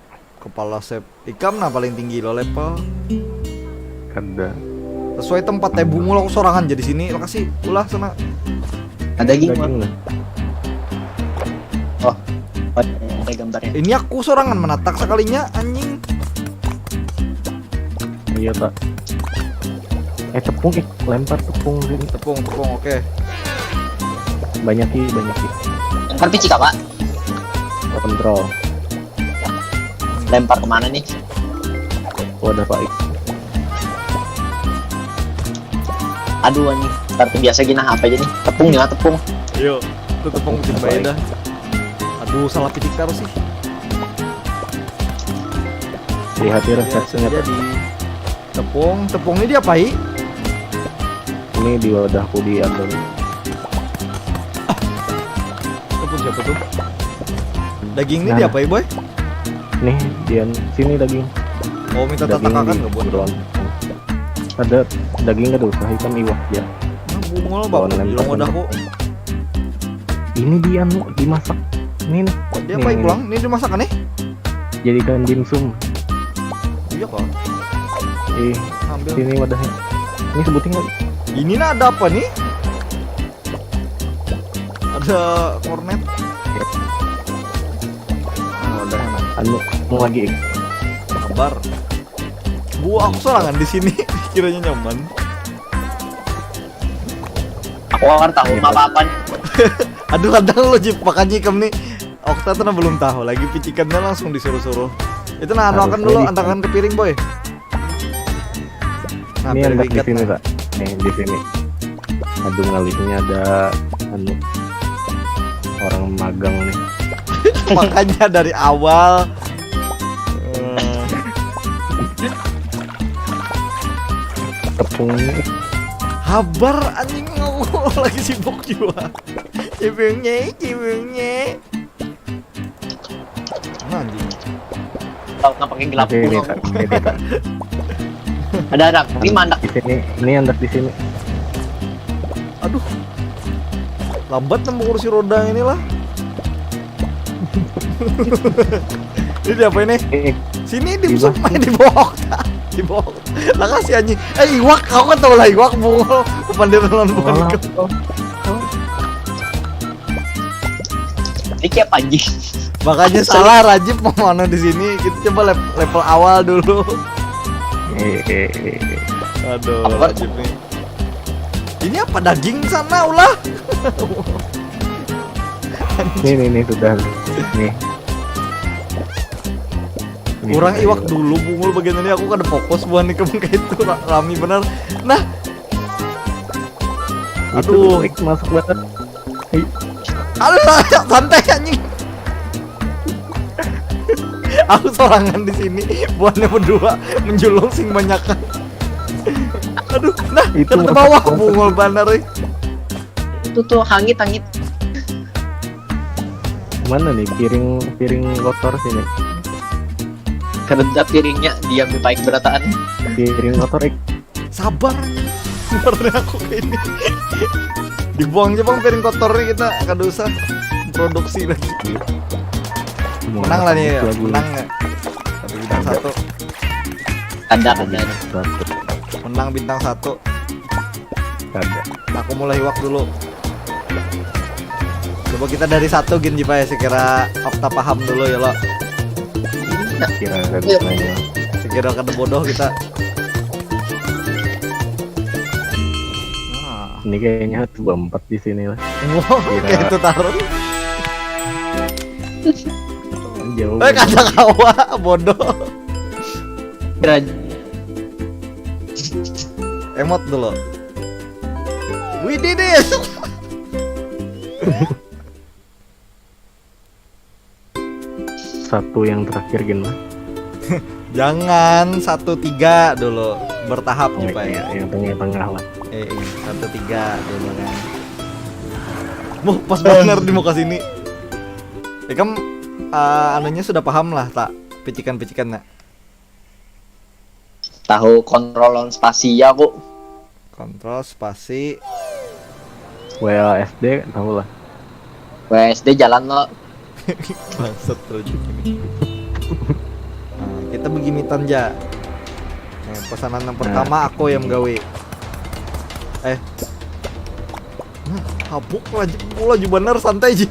Kepala chef. Ikam nah paling tinggi lo level. Kada. Sesuai tempat teh bungul, aku sorangan jadi sini. Makasih. Ulah sana. Ada daging, daging lah. Oh, ada gambarnya. Ini aku sorangan menatak sekalinya, anjing. Iya, tak. Eh, tepung, ik, lempar tepung sini. Tepung, tepung, oke. Banyak sih, banyak sih. Lempar picik apa? Kontrol. Lempar kemana nih? Wadah, Pak. Aduh, anjing. Ntar biasa gini apa aja nih? Tepung ya, tepung. Yo, itu tepung bikin bayi dah. Aduh, salah pitik terus sih. Lihat ya resepnya. Jadi tepung, tepung ini diapai? Ini di wadahku di Andon. Tepung siapa tuh? Daging ini diapai, Boy? Nih, Dian, sini daging. Oh, minta tatakan nggak, Boy? Ada daging, kada usah, ikan iwak ya. Nah, bungul bapak di wadahku. Ini di anu, dimasak. Ini nih. Diapai pulang? Ini dimasak nih? Jadikan dimsum. Iya kok. Eh, ambil. Sini wadahnya. Ini sebutin nggak? Ini nah ada apa nih? Ada kornet. Nah, udah enak. Anu, mau lagi. Sabar. Gua aku sorangan di sini. Kiranya nyaman. Aku kan tahu apa-apa nih. Aduh, kadang lo jip makanya ikam nih. Okta tuh nah belum tahu lagi picikannya langsung disuruh-suruh. Itu nah, anu akan dulu, antakan ke piring, Boy. Nah, ini piring andak di sini, nah. Pak. Nih, di sini. Aduh, ngalihnya ada anu orang magang nih. Makanya dari awal. Eh. Tepung nih. Habar anjing, aku lagi sibuk juga. Cibungnya, cibungnya. Nah, anjing. Tahu nggak pakai gelap. Oke, ini, Kak. Ini, Kak. Ada, ada. Ini mandak. Di sini, ini andak di sini. Aduh. Lambat nemu kursi roda inilah. Ini diapa ini? Eh, sini di bawah. Di bawah. Lah kasih anjing. Eh, iwak, kau kan tahu lah iwak bungul. Kepandiran lawan bukan ikan. Ini kayak panji. Makanya salah Rajib mau mana di sini. Kita coba level awal dulu. Eh, eh, eh. Aduh, Rajib nih. Ini apa daging sana ulah? Nih, nih, nih, sudah nih. Kurang iwak dulu bungul bagian ini, aku kada fokus buah nih kayak itu rami benar. Nah. Aduh, masuk banget. Alah, santai anjing. Aku sorangan di sini, buahnya berdua menjulung sing banyakan. Aduh, nah, itu ke bawah bungul banar, eh. Itu tuh hangit, hangit. Mana nih piring, piring kotor sini? Kada piringnya, diam di paik berataan. Piring kotor, eh. Sabar. Sabar nih aku kayak ini. Dibuang aja bang piring kotor nih kita, kada usah produksi lagi. Menang lah nih, menang nggak? Tapi bintang satu. Ada, ada. Menang bintang satu. Ada. Aku mulai iwak dulu. Coba kita dari satu gin Jipa ya, sekira Okta paham dulu ya lo. Kira ada gunanya. Sekira kada bodoh kita. Nah. Ini kayaknya dua empat di sini lah. Wow, kira kayak itu taruh. Jauh. Eh, kata kawa, bodoh. Kira. Emot dulu. We did it. Satu yang terakhir gin lah. Jangan, satu tiga dulu. Bertahap, oh, Jipai. Iya, yang tengah-tengah lah. Eh, eh, satu tiga dulu kan. Wah, pas banar di muka sini. Ikam, eh, anunya sudah paham lah, tak? Picikan-picikan, nak? Tahu kontrol lawan spasi ya, aku. Kontrol, spasi. W A S D, tahu lah. W A S D jalan lo. Bangsat terus ini. Nah, kita begimitan ja. Nah, pesanan yang pertama aku yang gawe. Eh. Nah, habuk laju, laju bener, santai ji.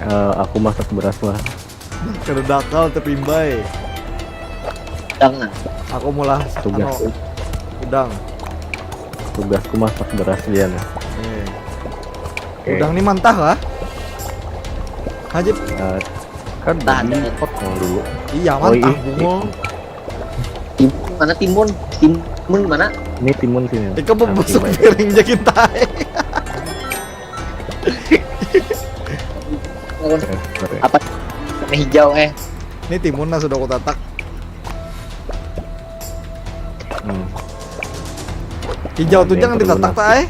Eh, aku masak beras lah. Kada dakal tapi imbai. Jangan. Aku mulah tugas anu, udang. Tugasku masak beras dia nih. Eh. Oke. Udang ni mantah kah? Hajib. Eh, kan tadi potong dulu. Iya, oh, mantah, bungo. Tim-, mana timun? Timun mana? Ini timun sini. Ikam mau busuk piring ja kita. Apa? Warna hijau, eh. Ini timun lah sudah aku tatak. Hmm. Hijau tuh jangan ditatak, tak, eh?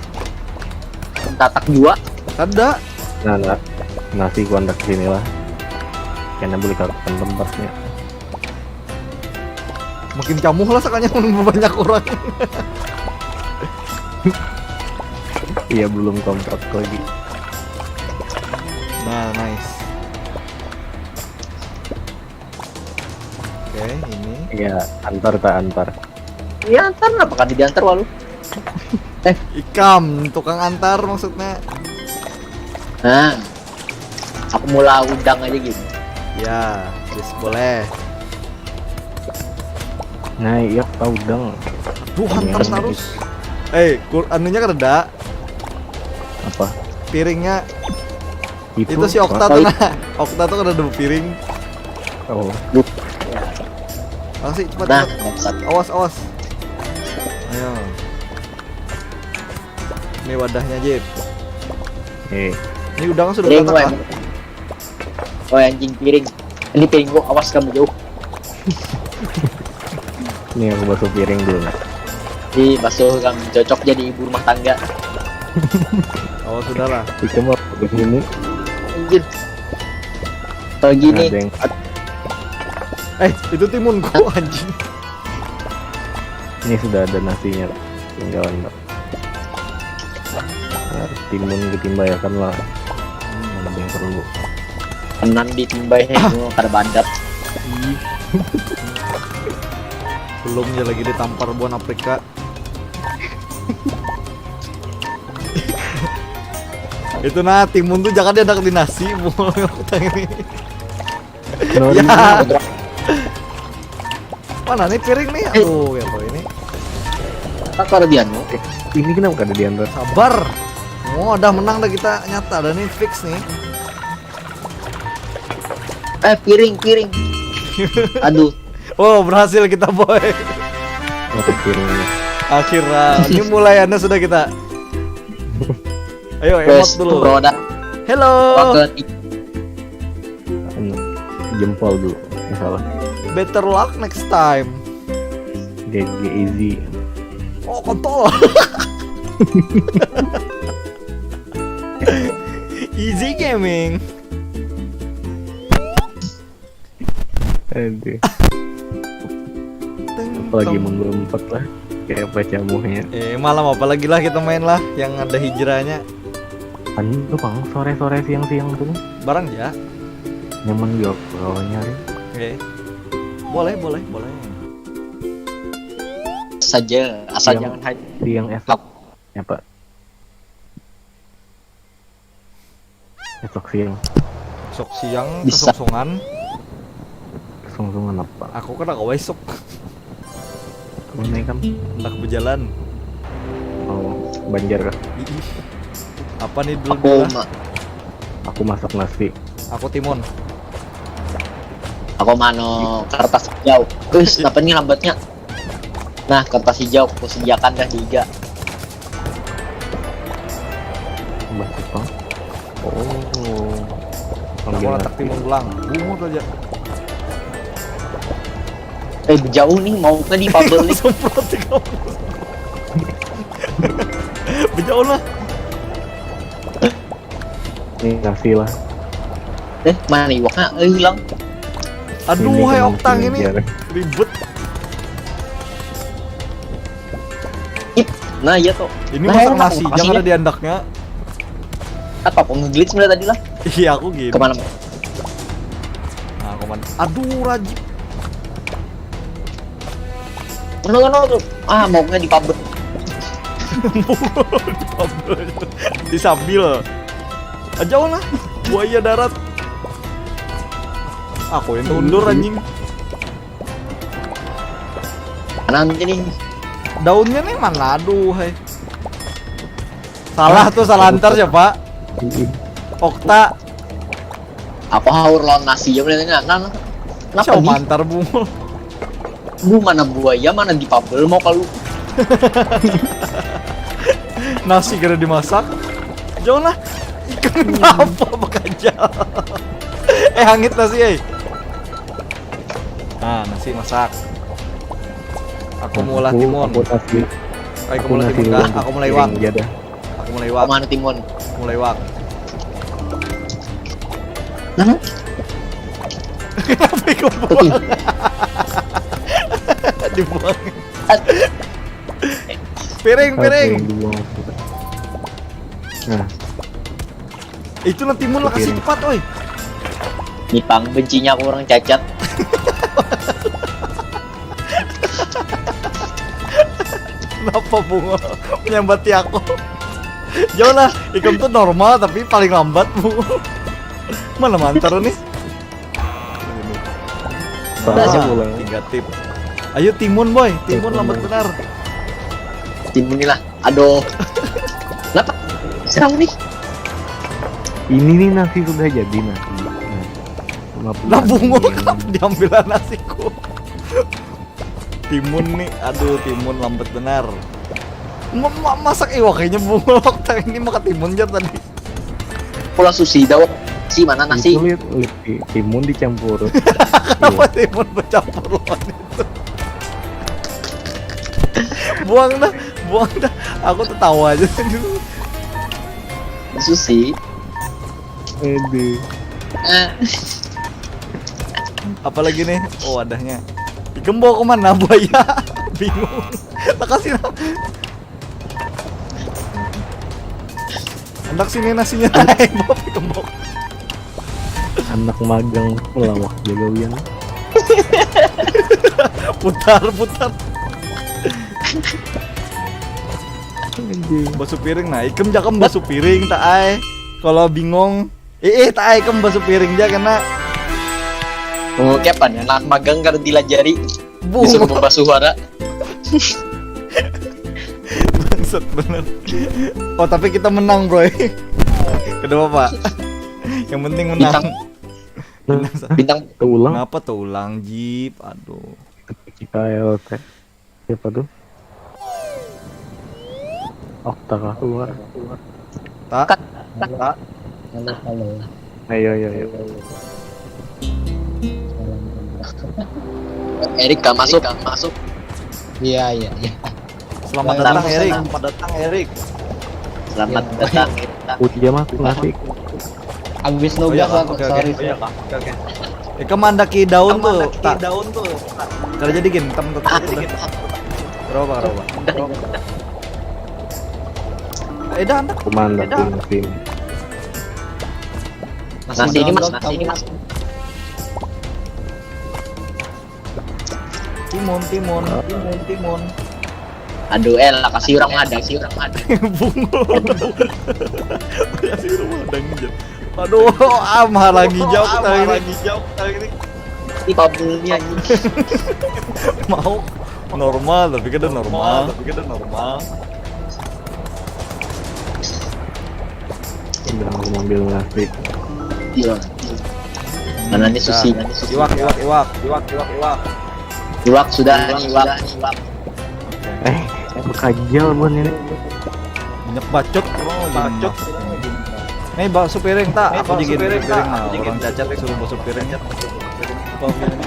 Tatak jua. Ada. Nah, nah. Nasi ku handak sini lah. Kena beli kakuan tempatnya. Makin camuh lah sakanya mun banyak orang. Iya, belum kompak lagi. Nah, nice. Oke, ini. Iya, antar tak antar? Iya, antar, apa kan diantar walu? Ikam tukang antar maksudnya. Nah, aku mula udang aja gitu. Ya, yes, boleh. Nah, iya, kau udang. Duh, hantam terus. Eh, kur-, anunya kada ada. Apa? Piringnya. Itu, itu si Okta tuh, nah. Okta tuh kada ada piring. Oh. Makasih, cepat, nah, cepat. Bangsat. Awas, awas. Ayo. Ini wadahnya, Jip. Eh. Ini udang sudah piring, tatak, weh. Woi, anjing piring. Ini piring gua, awas kamu jauh. Nih, aku basuh piring dulu, nah. Di basuh, kamu cocok jadi ibu rumah tangga. Oh, sudahlah. Itu mah begini. Anjir. Kalau gini. Nah, Deng. Eh, itu timunku, anjing. Ini sudah ada nasinya, tinggalan, Pak. Nah, timun ditimbayakan lah. Hmm, ada yang perlu. Tenan ditimbai, ah, kada badat. Ih. Belum ya lagi ditampar buan Afrika. Itu nah, timun tuh jangan diadak di nasi, buang aku tang ini. Ya. Mana nih piring nih? Eh. Aduh, ya apa ini? Tak ada di anu. Eh, ini kenapa kada diantar? Sabar. Oh, udah menang dah kita, nyata dah nih, fix nih. Eh, piring, piring. Aduh. Oh, berhasil kita, boy. Oh, piring. Akhirnya, ini mulai anda sudah kita. Ayo, emot dulu. Roda. Hello. Pakai anu, jempol dulu. Nggak salah. Better luck next time. G G easy. Oh, kontol. Easy gaming. Aduh. Apalagi mun berempat lah. Kayak apa camuhnya. Eh, malam apa lagi lah kita main lah yang ada hijrahnya. Anu tuh, Bang, sore-sore siang-siang tuh. Barang ya. Nyaman juga kalau nyari. Oke. Boleh, boleh, boleh. Saja, asal jangan high. Siang esok. Apa? Esok siang. Esok siang bisa. Kesungsungan. Kesungsungan apa? Aku kada kawa esok. Mana kan? Hendak berjalan. Oh, Banjar kah? Ih. Apa nih dulu? Aku ma-, aku masak nasi. Aku timun. Aku mano kertas hijau. Terus apa nih lambatnya? Nah, kertas hijau aku sediakan dah tiga. Mbah Jepang. Oh. Aku letak timun pulang. Bungut aja. Eh, jauh nih, mau ke di Pabel nih. Semprot di kamu. Bejauh lah. Ini nasi lah. Eh, mana iwaknya? Eh, hilang. Aduh, Ini hai kena Oktang ini kejar. Ribet. Ih, nah, iya tuh. Ini Nah, masak enak nasi, lokasinya. Jangan ada di andaknya. Apa, aku nge-glitch mulai tadi lah? Iya, aku gini. Kemana? Nah, kemana? Aduh, Rajib. Mana, mana tuh? Ah, mau ke di Pabel. Di Pabel. Di Sabil. Ah, jauh lah. Buaya darat. Aku yang undur anjing. Mana nanti nih? Daunnya nih mana? Aduh, hai. Salah tuh, salah antar siapa? Ini Okta. Aku haur lawan nasi ya, bener nah. Nah, nah. Kenapa Siapa nih? Antar bungul? Bu, mana buaya, mana di Pabel mau kalau Nasi kira dimasak. Jauh lah. Ikan apa bakajal? Eh, hangit nasi, eh. Nah, nasi masak. Aku mau olah aku, timun. Aku nasi. Ayo, aku Aku mau olah nasi timun dulu kah? untuk Aku mulai iwak. Piring aja dah. Aku mulai iwak. Mana timun? Mulai iwak. Nah, Kenapa aku buang? Dibuang. Piring, piring. Dua. Nah, Itu nanti timun lah kasih Piring. Cepat, oi. Ini pang bencinya aku orang cacat. Kenapa bunga menyambati aku? Jauh lah, ikam tuh normal tapi paling lambat bunga. Mana mantar nih? Salah Nah, pulang. Tiga tip. Ayo timun boy, timun Timun, lambat boy. Benar. Timun nih lah. Aduh. Kenapa? Serang nih. Ini nih nasi sudah jadi nasi. Nah, lima puluh Lah bunga menit. Kenapa diambil nasiku? Timun nih, aduh timun lambat benar. Ma- ma- masak iwak kayaknya bunga waktu ini makan timun aja tadi. Pulang sushi dawet. Si mana nasi? Itu lihat, lihat ti- timun dicampur. Apa timun bercampur lawan itu? Buang dah, buang dah. Aku tertawa aja. Sushi. Aduh. Eh, Apalagi nih? Oh, wadahnya. Ikam bawa kemana buaya? Bingung. Lah kasih lah. Hendak sini nasinya. Bob, ikam bawa. Anak magang melawak jaga Wian. Putar, putar. Anjing. Basuh piring nah, ikam jakam basuh piring tak ai. Kalau bingung, eh eh tak ai ikam basuh piring aja kena. Oh, kapan ya? Anak magang kada dilajari. Bung. Disuruh membasuh suara. Bangsat bener. Oh, tapi kita menang, bro. Kedua, Pak. Yang penting menang. Bintang. Bintang. Terulang. Kenapa terulang, Jeep? Aduh. Kita L T. Siapa tuh? Okta kah keluar? Tak. Halo, halo. Ayo, ayo, ayo. Erik kah masuk? Masuk. Iya, iya, iya. Selamat Selamat datang, datang, Erik. selamat datang, Erik. Selamat Iya. Datang. Udah masuk nasi. Habis Oh, iya, nugas Kak. aku, Oke, oke. sorry. Oh, iya, Kak. Oke, oke. Eh, kamu mandaki daun tuh, tak? Daun tuh. Kerja di game, temen tetap. Berapa, berapa? Eh, dah, antar. Kuman tapi mesin. Nasi ini, Mas, nasi ini, Mas. Timun, timun, timun, timun. Aduh, eh lah, kasih orang ada, kasih orang ada. Bungul. Kasih rumah ada nginjek. Aduh, ah, mahalangi jauh tadi ini. Ini pabulnya ini. Mau normal, tapi kada normal, tapi kada normal. Udah mau ngambil nasi. Iya. Mana nih sushi? Iwak, iwak, iwak, iwak, iwak, iwak. Iwak sudah, iwak. Eh, bekajal buat ini. Banyak bacot, bro. Bacot. Nih, basuh piring tak? Aku jadi piring, nah. Orang cacat suruh basuh piring. Apa piring?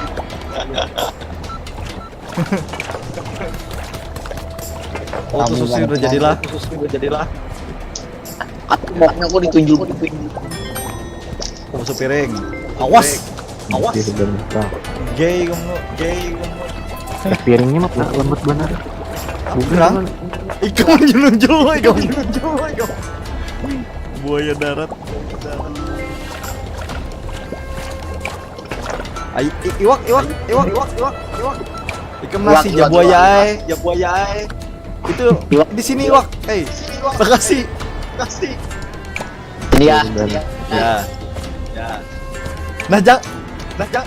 Oh, tuh sushi udah jadilah. Tuh sushi udah jadilah. Aku mau aku ditunjuk. Masuk piring. Awas. Awas. Gay kamu, gay kamu. Eh, piringnya mah lembut banget. Bukan. Ikam nyunjul, ikam nyunjul, ikam. Buaya darat. Ayo, iwak, iwak, iwak, iwak, iwak, iwak. Ikam nasi jabuaya ai, jabuaya ai. Itu di sini iwak. Hei, makasih. Makasih. Ini ya. Ya. Ya. Nah, Jang. Nah, Jang.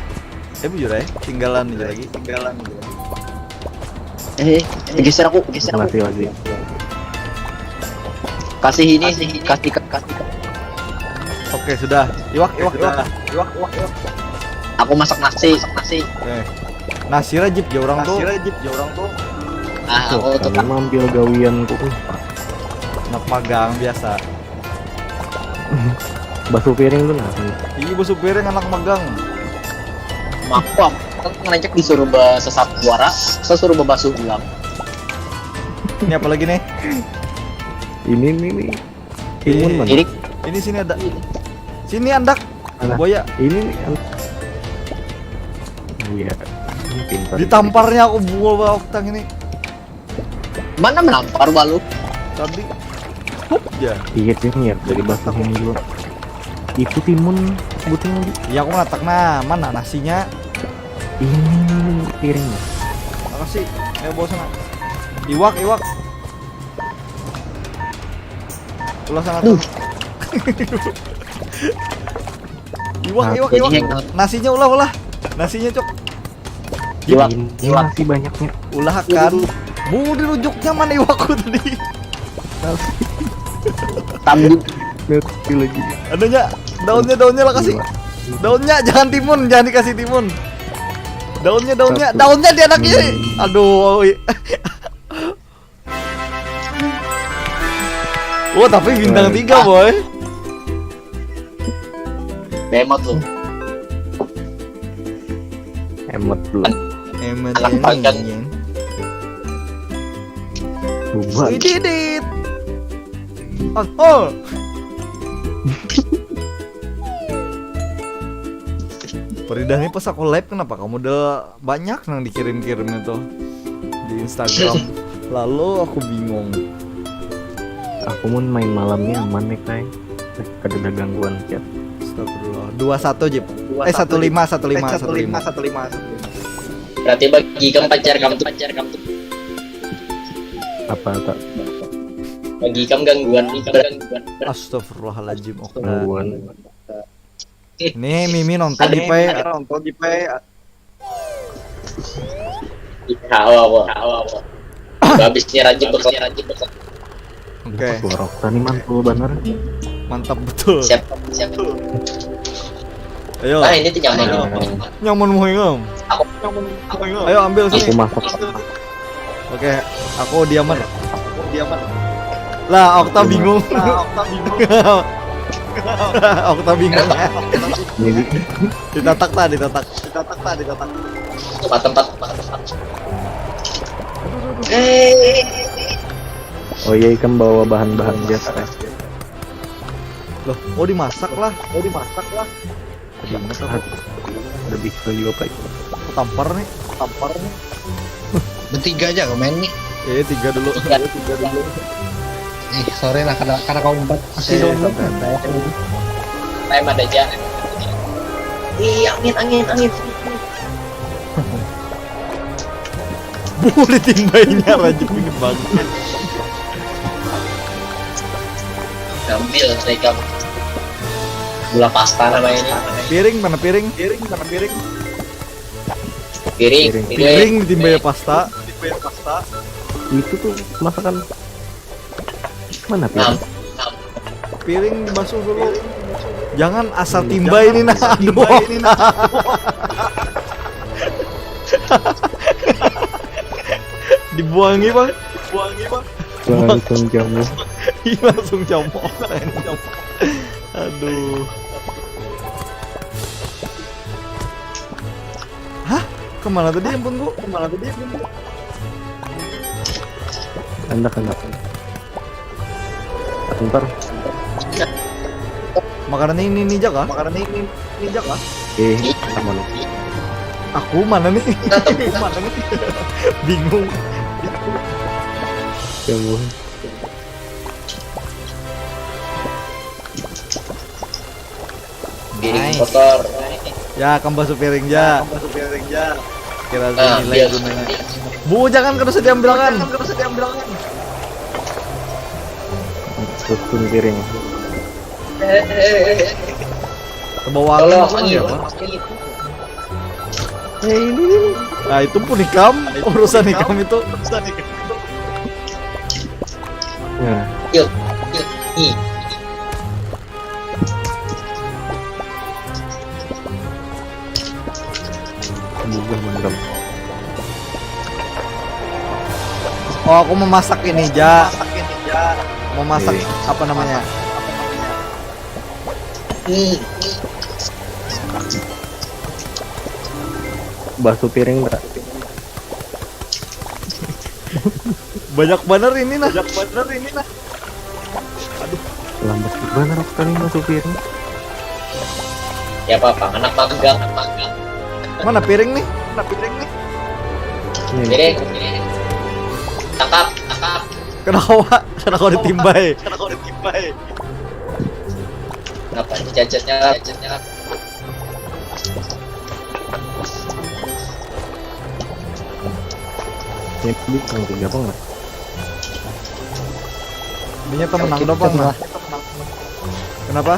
Eh, bujur ya, tinggalan aja lagi. Tinggalan aja lagi. Eh, geser aku, geser aku. Masih, masih. Kasih ini, kasih ini, kasih ke, kasih ke. Oke, sudah. Iwak, iwak, iwak. Iwak, iwak, iwak. Aku masak nasi, masak nasi. Eh. Nasi rajib ya orang tuh. Nasi rajib ya orang tuh. Ah, aku tuh mampir gawian tuh. Anak magang biasa. Basuh piring tuh nah. Iya, basuh piring anak magang. Makuam, kan ngecek disuruh basesap suara, saya suruh babasuh ulang. Ini apa lagi nih? Ini nih nih. Timun mana? Ini sini ada. Sini andak. Boya. Ini nih. Iya. Ini pintar. Ditamparnya aku bunga bawa tang ini. Mana menampar balu? Tadi. Hup ya. Iya sih nih ya, dari basuh ini juga. Itu timun sebutnya lagi. Iya, aku meratak nah, mana nasinya? Ini piringnya. Makasih. Ayo bawa sana. Iwak, iwak. Ulah sana tuh. Iwak, iwak, iwak. Nasinya ulah, ulah. Nasinya, Cok. Iwak, iwak sih banyaknya. Ulah kan. Bu, dirujuknya mana iwakku tadi? Tambuk. Ngerti lagi. Adanya daunnya, daunnya lah kasih. Daunnya jangan timun, jangan dikasih timun. Daunnya, daunnya, daunnya di anak ini. Aduh. Wah, tapi bintang tiga, boy. Emot tuh. Emot dulu. Emot ini. Buat. We did it. Oh, oh. Faridah nih pas aku live kenapa kamu udah banyak nang dikirim-kirim itu di Instagram. Lalu aku bingung. Aku mun main malamnya aman nih, Kai. Kada ada gangguan chat. Astagfirullah. Dua satu, Jip. Eh, satu lima, satu lima, satu lima, satu lima. Berarti bagi ikam pacar kamu tuh, pacar kamu tuh. Apa tak? Bagi ikam gangguan, ikam gangguan. Astagfirullahaladzim, Okta. Gangguan. Ini Mimi nonton di Pai. Nonton di Pai. Tahu apa? Tahu apa? Habisnya rajin bekerja, rajin bekerja. Oke. Suara tadi mantul bener. Mantap betul. Siap, siap. Ayo. Ah, ini tuh nyaman. Nyaman muhingam. Aku, aku. Ayo ambil sini. Aku masuk. Oke, aku diaman. Aku diaman. Lah, Okta bingung. Lah, Okta bingung. Okta bingung. Jadi ditatak ta, ditatak. Ditatak ta, ditatak. Tempat, tempat, tempat, tempat. Eh. Oh iya, ikam bawa bahan-bahan biasa. Loh, oh dimasak lah. Oh dimasak lah. Lebih kayu apa itu? Tampar nih. Tampar nih. Bertiga aja kau main nih. Eh, tiga dulu. Tiga. Eh, tiga dulu. Eh, sorry lah, karena, karena kau empat. Masih eh, download. Time ada aja. Ih, angin, angin, angin. Boleh timbainya rajin ini banget. Ambil saya kamu. Gula pasta namanya ini. Piring mana piring? Piring mana piring? Piring, piring, piring timbaya pasta. Itu tuh masakan mana piring? Piring basuh dulu. Jangan asal timba ini nah. Aduh. Dibuangi, Bang. Dibuangi, Bang. Langsung jamu. Iya, langsung jamu. Aduh. Hah? Kemana tadi, ampun, Bu? Kemana tadi, ampun, Bu? Handak, handak. Antar. Makanan ini, ini aja kah? Makanan ini, ini aja kah? Eh, mana? Aku mana nih? Aku mana nih? Bingung. Ya ampun. Piring kotor. Ya, kembasuh piring ja. Kembasuh piring ja. Kira nah, nilai biasa gunanya. Bu, jangan kada usah diambilkan. Jangan kada usah diambilkan. Susun piring. Eh, eh, eh, eh. Kebawa angin. Tolong, apa angin, ya, Pak? Angin. Eh, ini, ini. Nah, itu pun ikam, urusan ikam itu. Urusan ikam itu. Nah. Yuk, yuk, nih. Bubuh mendem. Oh, aku memasak ini, ja. Memasak, iya, apa namanya? Basuh piring, tak? Banyak banar ini, nah. Banyak banar ini, nah. Aduh. Lambat banar aku tadi masukin. Ya apa-apa, anak magang, anak magang. Mana piring nih? Mana piring nih? Ini. Piring, piring. Tangkap, tangkap. Kenapa? Kenapa ditimbai? Kenapa ditimbai? Kenapa? Cacatnya, cacatnya. Ini bintang tiga apa nggak? Ini temenang doang lah. Kenapa?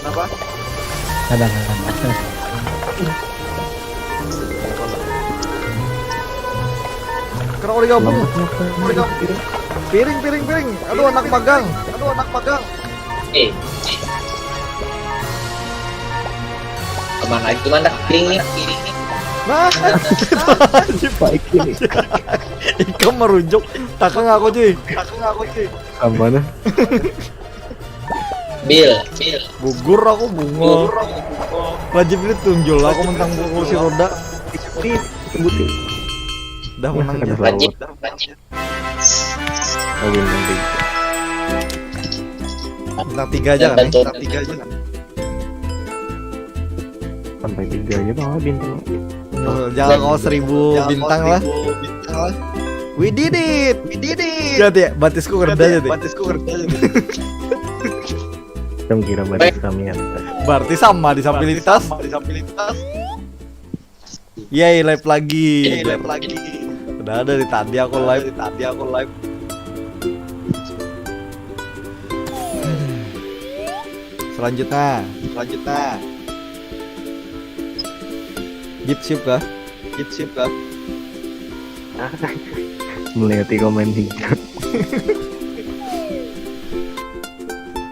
Kenapa? Kadang-kadang. Kenapa digabung? Kenapa digabung? Piring, piring, piring. Aduh, anak magang. Aduh, anak magang. Eh. Kemana itu, mana piringnya? Nah, baik ini. Ikam merujuk, takang aku cuy. Takang aku cuy. Aman. Bil, bil. Gugur aku bungo. Rajib ini tunjul aku mentang kursi roda. Ini sebutin. Dah menang. Rajib. Oh, bintang tiga. Bintang tiga aja kan? Bintang tiga aja kan? Sampai tiga aja bang bintang. Jangan kau seribu bintang lah. We did it, we did it. Ya, tiap batisku kerja aja. Batisku kerja aja. Yang kira batis kami ya. Berarti sama disabilitas. Yay, live lagi. Yay, live lagi. Udah dari tadi aku live. Dari tadi aku live. Selanjutnya, selanjutnya. Git siap kah? Git siap kah? Melihat komen hijrah.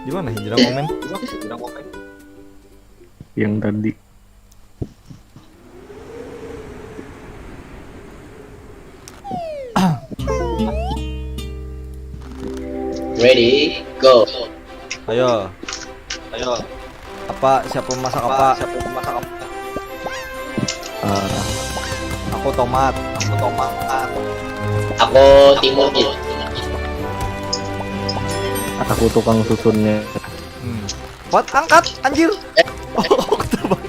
Di mana hijrah komen? Hijrah komen. Yang tadi. Ready, go. Ayo. Ayo. Apa, siapa masak apa? Siapa masak apa? Eh, aku tomat, aku tomat. Aku timun. Aku tukang susunnya. Hmm. What? Angkat, anjir. Oh, aku terbang.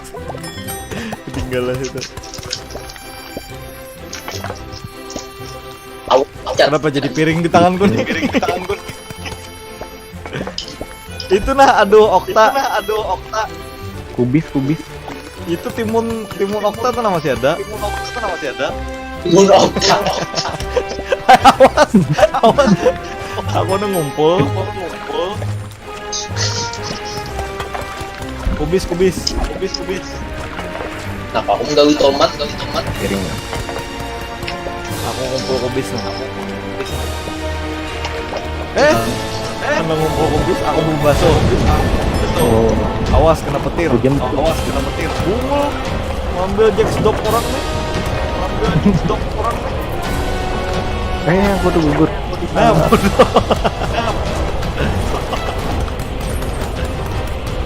Ketinggalan itu. Kenapa jadi piring di tanganku nih? Piring di tanganku nih. Itu nah, aduh, Okta. Itu nah, aduh, Okta. Kubis, kubis. Itu timun, timun Okta tuh masih ada. Timun Okta tuh masih ada. Timun Okta. Awas, awas. Aku udah ngumpul. Kubis, kubis, kubis, kubis. Nah, aku menggawi tomat, gawi tomat. Piring. Aku ngumpul kubis nih. Eh, eh, karena ngumpul kubis, aku berbaso. Oh. Awas kena petir. Hujan. Awas kena petir. Bungul. Ngambil Jack Dog orang nih. Ngambil Jack Dog orang nih. Eh, aku tuh gugur. Nah, bodoh.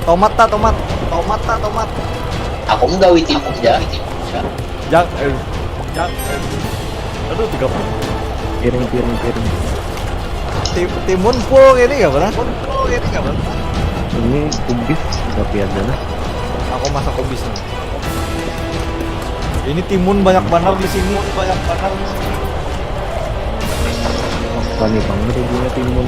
Tomat ta, tomat. Tomat ta, tomat. Aku menggawi timun ya. Jang, eh, Aduh, tiga puluh. Piring, piring, piring. Tim, timun full ini gak pernah? Ini kubis udah piada nah. Aku masak kubis nih. Ini timun banyak banget di sini. Banyak banget. Funny banget ibunya timun.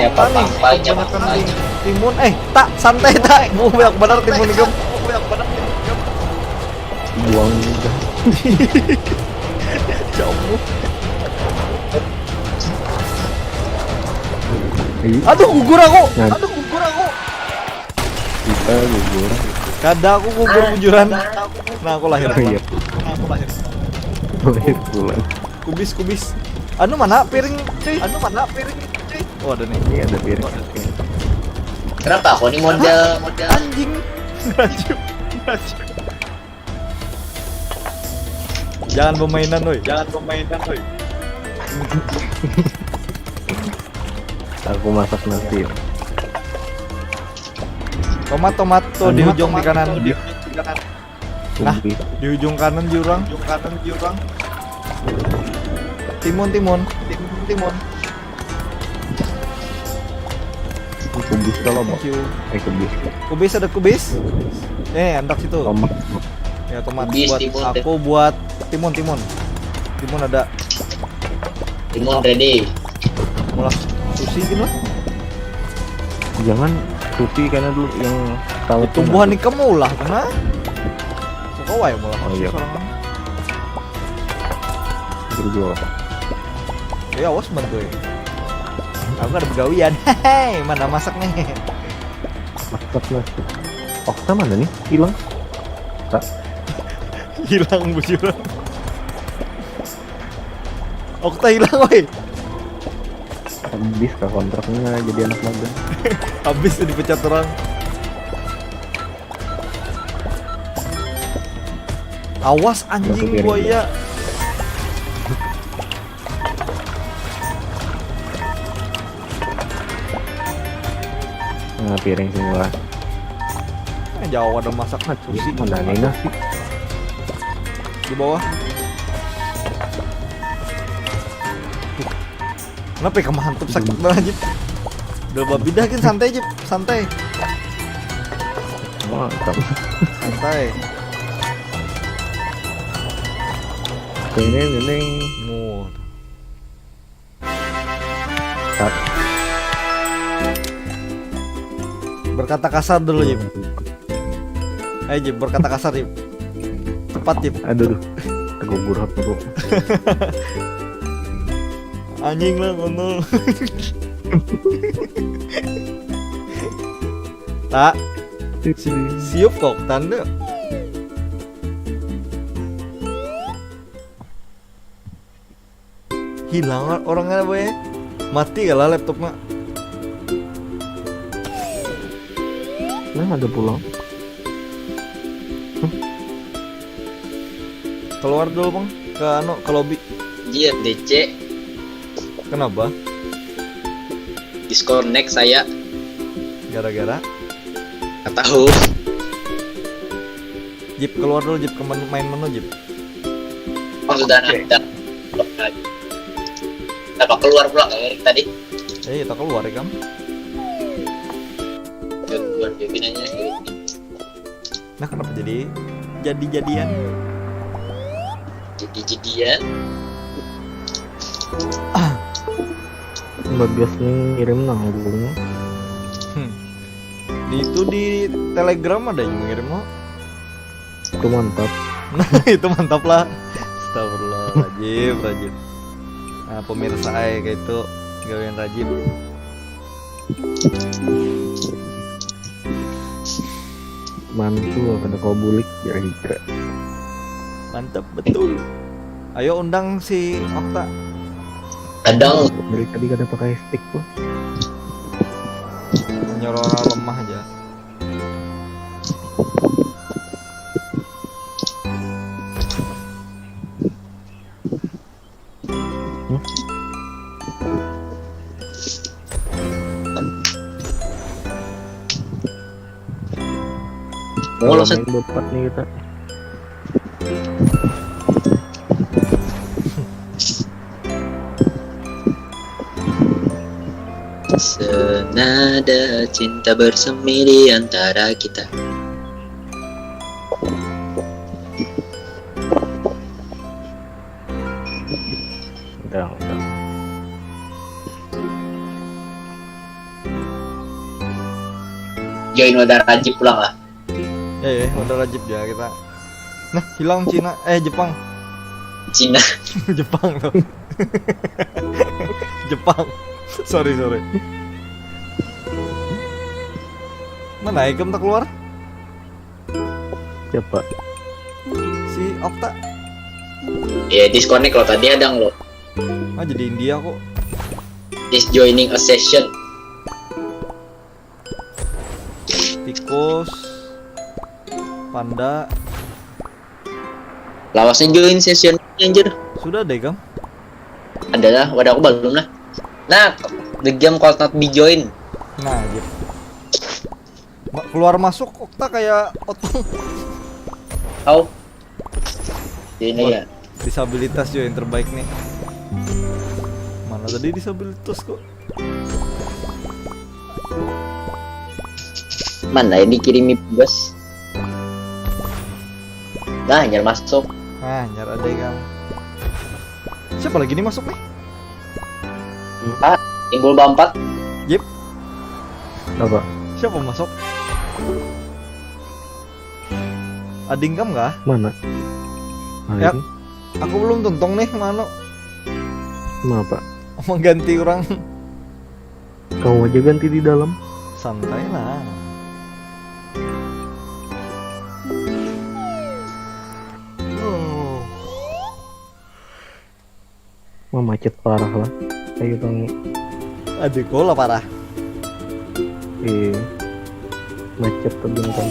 Ya, Opa nih, apa-apa aja, kebanyakan apa nih. aja. Timun, eh, tak, santai tak. Bu, banyak banget timun ikam. Buang udah. Jauh. Ayo. Aduh, gugur aku. Nah. Aduh, gugur aku. Kita gugur. Kada, aku gugur bujuran. Nah, aku lahir. Iya. Nah, aku lahir. Lahir pulang. Kubis, kubis. Anu mana piring, cuy? Anu mana piring, cuy? Oh, ada nih. Ini ada piring. Kenapa aku nih model model Anjing. Raju. Raju. Jangan permainan, woi. Jangan permainan, woi. Aku masak nasi. Tomat, tomat tuh di Anu, ujung di kanan. Nah, Kubis. Di ujung kanan jurang. Ujung kanan jurang. Timun, timun. Timun, timun. Kubis kalau mau. Thank you. Eh, kubis. Kubis, ada kubis. Eh, andak situ. Tomat. Ya, tomat Kubis, buat timun, aku, buat timun, timun. Timun ada. Timun ready. Malah sushi gitu lah. Jangan sushi karena dulu yang tahu Tumbuhan ikam maulah kena. Kau wae maulah Oh, iya. Sorangan. Itu jual apa? Ya, awas bantu ya. Aku ada begawian. Hehe, mana masak nih? Masak nasi. Okta mana nih? Hilang. Tak. Hilang bujuran. Okta hilang, woi. Habis kah kontraknya jadi anak magang? Habis tuh dipecat orang. Awas anjing Aku kiri. Buaya. Nah, piring semua. Eh, jauh ada masak sushi. Mana nih nasi? Di bawah. Kenapa ya kemahan tuh sakit banget, Jip? Udah babi dah, Jip, santai, Jip, santai. Mantap. Santai. Ini ini. Mur. Tak. Berkata kasar dulu, Jip. Ayo, Jip, berkata kasar, Jip. Cepat, Jip. Aduh, duh. Tergugur apa, Bu? Anjing lah, kontol. Tak. Si-, siup kok, tanda. Hilang orangnya, boy. Mati kalah laptopnya. Nah, ada pulang. Keluar dulu, Bang, ke anu, ke lobby. Iya, D C. Kenapa? Disconnect saya. Gara-gara? Nggak tahu. Jip, keluar dulu, Jip, ke men-, main menu, Jip. Oh, sudah, nah, sudah. Kenapa keluar pula kayak Erik tadi? Eh, kita keluar ya, Kam. Keluar dia pinanya. Nah, kenapa jadi jadi-jadian? Jadi-jadian. Bagus nih ngirim nanggung. Hmm. Di itu di Telegram ada yang ngirim, kok. Itu mantap. Nah, itu mantap lah. Astagfirullahaladzim, rajin. Nah, pemirsa, ay, kayak itu gawean rajin. Mantul kada kau bulik ya hijrah. Mantap betul. Ayo undang si Okta. Kadang Dari tadi kada pakai stick tuh. Nyorora lemah aja. Kalau Main berempat nih kita. Senada cinta bersemi di antara kita. Udah, udah. Join wadah Rajib pulang lah. Ya ya, udah wajib ya kita. Nah, hilang Cina, eh Jepang. Cina. Jepang tuh. Jepang. Sorry, sorry. Mana Ikem tak keluar? Siapa? Si Okta. Ya disconnect lo tadi ada lo. Ah, jadi India kok. Is joining a session. Tikus. Panda. Lawasnya join session anjir. Sudah deh, Kam. Adalah wadah aku belum lah. Nah, the game called not be join. Nah, gitu. Ma- keluar masuk Okta kayak otong. How? Ini ya. Disabilitas juga yang terbaik nih. Mana tadi disabilitas kok? Mana ini kirimi bos? Nah, nyar masuk. Nah, nyar ada, Kam. Siapa lagi nih masuk nih? Ah, timbul bampat. Jip, Apa? Siapa masuk? Ading Kam kah? Mana? Nah, Ya. Ini. Aku belum tuntung nih, mana? Kenapa? Mau ganti orang. Kamu aja ganti di dalam. Santai lah. Wah, macet parah lah. Ayo, Bang. Aduh, kok lah parah. Eh, macet tuh bintang.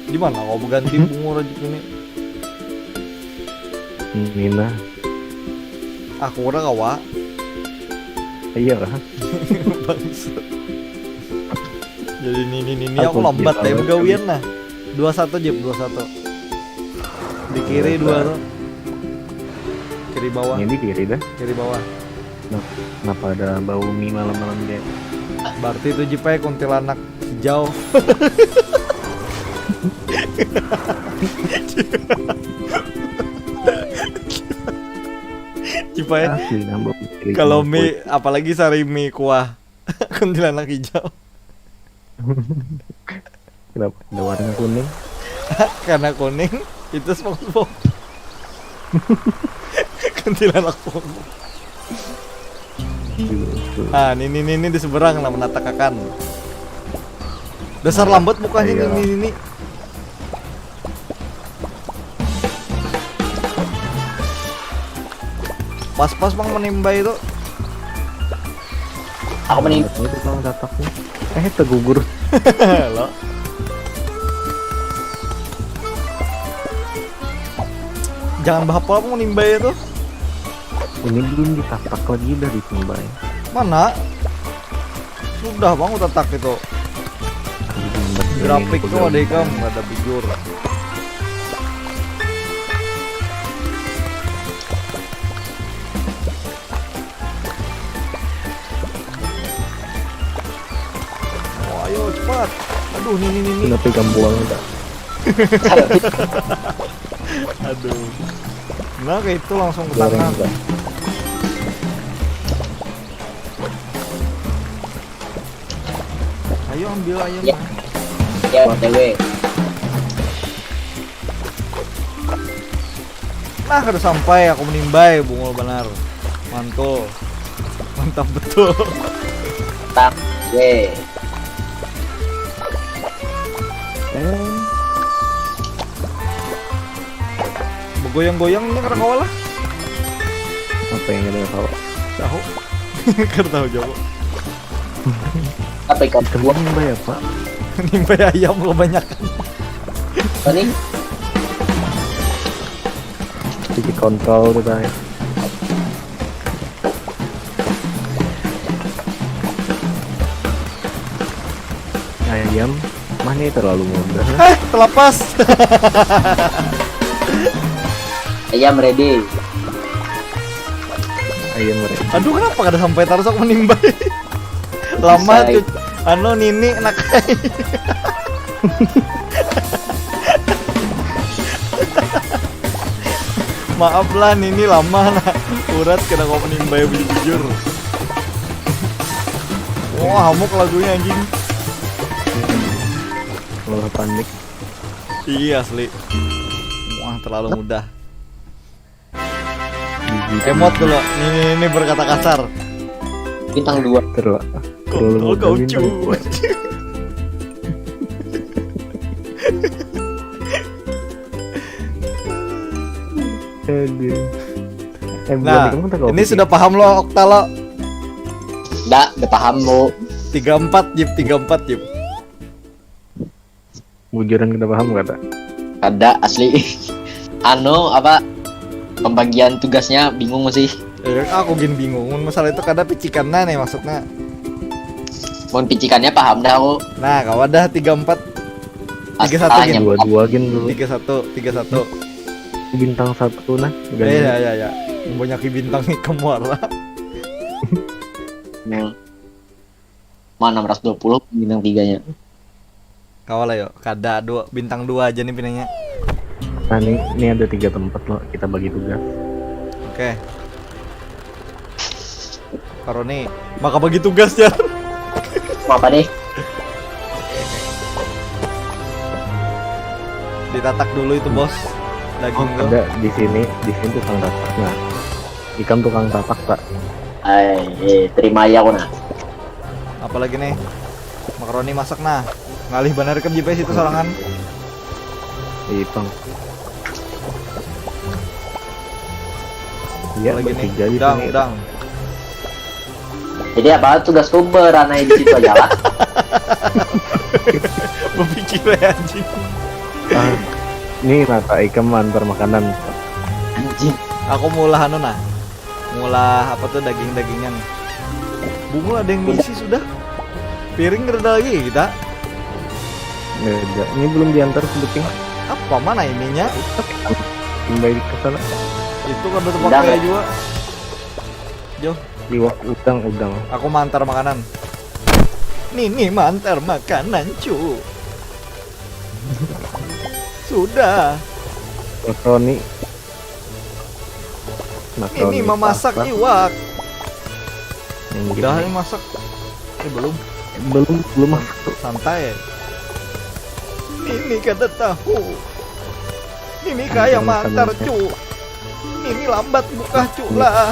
Di mana kau berganti bungur aja ini? Ini nah. Aku ora kawa. Iya lah. Bangsat. Jadi nini nini aku lambat ya gawian nah. Dua satu Jep, dua satu. Di kiri dua tuh. Kiri bawah. Ini kiri dah. Kiri bawah. Nah, kenapa ada bau mie malam-malam dia? Berarti itu Jep aja kuntilanak hijau. Jep aja. Asli nambah. Kalau mie, apalagi sari mie kuah. Kuntilanak hijau. Kenapa ada warna kuning? Karena kuning itu SpongeBob. Kuntilanak SpongeBob. Gitu. Ah, ini ini ini di seberang lah menatakakan. Dasar lambat mukanya Iya. Ini ini. Pas-pas bang menimba itu. Aku mending Ini tukang tataknya. Eh, tergugur. Lo. Jangan bahapal mau nimba itu. Ini belum ditatak lagi dari timbai. Mana? Sudah bang udah tak itu. Grafik tuh ada ikam ada bujur. Oh, ayo cepat. Aduh, ini ini ini. Kenapa ikan buang enggak? Aduh. Nah, kayak itu langsung ke Goreng tangan. Enggak? Ayo ambil ayam. Ya. Ya, dewe. Nah, kada sampai aku menimbai bungul benar. Mantul. Mantap betul. Tak. Ye. Eh, Begoyang-goyang ini kada kawa lah. Apa yang ada tahu? Tahu. Kada tahu jawab. Apa ikan buang? Kembang bayar, Pak. Nimbai ayam kebanyakan. Apa nih? Cuci kontrol kita ya. Ayam mana terlalu mudah. Eh, terlepas. Ayam ready. Ayo mereka. Aduh, kenapa kada sampai tarus aku menimbai? Lama Bisa, tuh. Anu, nini nak. Maaf lah, nini lama lah. Urat kena kau menimbai bujur-bujur. Wah, hamuk lagunya anjing. Malah panik. Iya asli. Wah, terlalu mudah. Gigi. Emot dulu. Ini ini, ini berkata kasar. Bintang dua. Terus. Kontol Terlalu kau mudah, cuy. Aduh. Eh, Nah, bukan kamu tak ini kopi. Sudah paham lo, Okta lo? Ndak, udah paham lo. Tiga empat jip, tiga empat jip. Bujuran kita paham kata. Ada asli. Anu apa? Pembagian tugasnya bingung sih. Ya, aku gin bingung. Mun masalah itu kada picikan nah nih maksudnya. Mau picikannya paham dah aku. Nah, kawa dah tiga empat. Tiga satu Asalnya gin. Dua dua gin dulu. Tiga satu, tiga satu. Bintang satu nah. Ya ya ya ya. Banyak bintang nih kemuara. Hmm. Mana enam ratus dua puluh bintang tiganya. Kawa lah yo, kada dua, bintang dua aja nih pinanya. Nah, ini, ini ada tiga tempat loh, kita bagi tugas. Oke. Karoni, maka bagi tugas ya. Mau apa nih? Ditatak dulu itu bos. Daging tuh. Ada di sini, di sini tukang tatak. Nah, ikam tukang tatak tak? Ay, eh, terima ya aku nah. Apalagi nih? Makaroni masak nah. Ngalih banar ikam J P S itu sorangan. Ipang. Iya, Apalagi nih? bertiga di Udang, sini. Udang. Jadi apa tugas tuber aneh di situ aja lah. Berpikir ya anjing. Ah, ini rata ikam antar makanan. Anjing. Aku mau ulah anu nah. Ngulah apa tuh daging-dagingan. Bungul ada yang misi sudah. Piring reda lagi kita. Beda. Ini belum diantar sebuting. Apa mana ininya? Kembali ke sana. Itu kada Udang, terpakai ya? Juga. Jo, Liwak udang udang. Aku mantar makanan. Nini mantar makanan cu. Sudah. Makaroni. Makaroni Ini memasak pasta. Iwak. Yang Udah gini. Ini masak. Eh belum. Belum belum masak. Santai. Ini kada tahu. Ini kayak Makan mantar makanannya. Cu. Ini lambat buka Cu lah.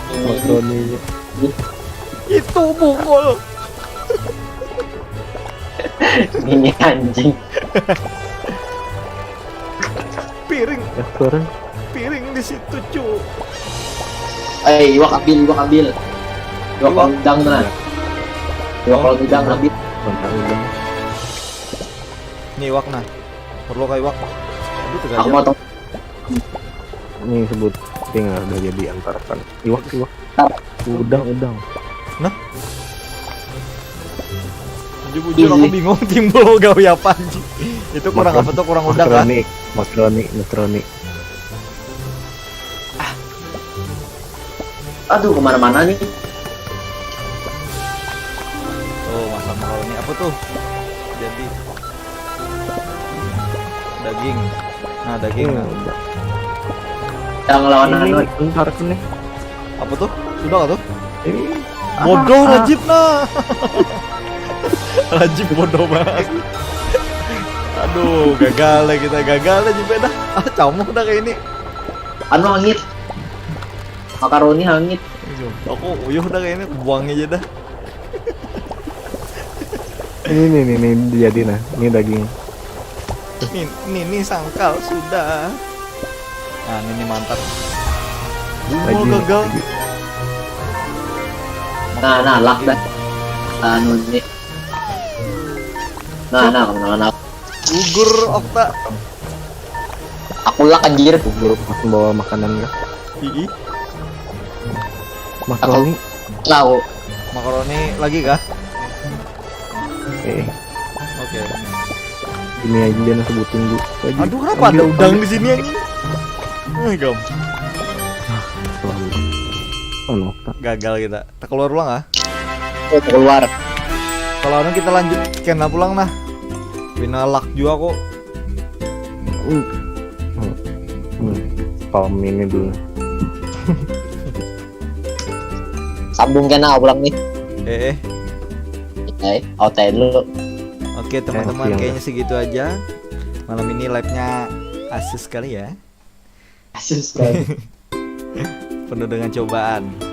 Makaroni. Itu bungul. Ini anjing. Piring, Ya, turun. piring di situ Cu. Eh, iwak ambil, iwak ambil. Iwak Iwak. Kalau udang nah. Iwak kalau udang ambil. Tentang udang. Ini Iwak nah. Perlu kayak Iwak. Aduh, Aku mau tahu. Ini sebut tinggal udah jadi antarkan. Iwak iwak. Udang udang. Bujur-bujur aku bingung timbul gawe apa anjing. Itu kurang apa tuh kurang udang kah? Makaroni, makaroni, makaroni. Aduh, kemana-mana nih. Oh, masak makaroni apa tuh? Jadi daging. Nah, daging. Nah. Yang lawan Ini anu. Bentar nih. Apa tuh? Sudah nggak tuh? Ini Bodoh Rajib nah. Rajib bodoh banget. Aduh, gagal lah kita, gagal lah juga dah. Ah, camuh dah kayak ini. Anu hangit. Makaroni hangit. Aku uyuh dah kayak ini, buang aja dah. Ini nih nih nih jadi nah. Ini daging. Nih, nih, nih sangkal sudah. Nah, ini, ini mantap. Lagi Bunga gagal. lagi. Nah, nah, lak dah. Anu nih. Nah, nah, kemana-mana. Gugur Okta. Aku lak anjir. Gugur pas membawa makanan kah? Ii, Makaroni. Tahu. Makaroni lagi kah? Eh, Oke. ini aja dia sebutin bu. Lagi. Aduh, kenapa ada udang di sini anjing? Eh, gam. Selalu. Anu. Gagal kita. Kita keluar ulang ah. Oh, keluar. Kalau anu kita lanjut kena pulang nah. Pina luck juga kok. Hmm. Hmm. Spam ini dulu. Sambung kena ulang nih. Eh, eh. Eh, out aja dulu. Oke teman-teman, Oke. Kayaknya segitu aja. Malam ini live-nya asus sekali ya. Asus kan. Penuh dengan cobaan.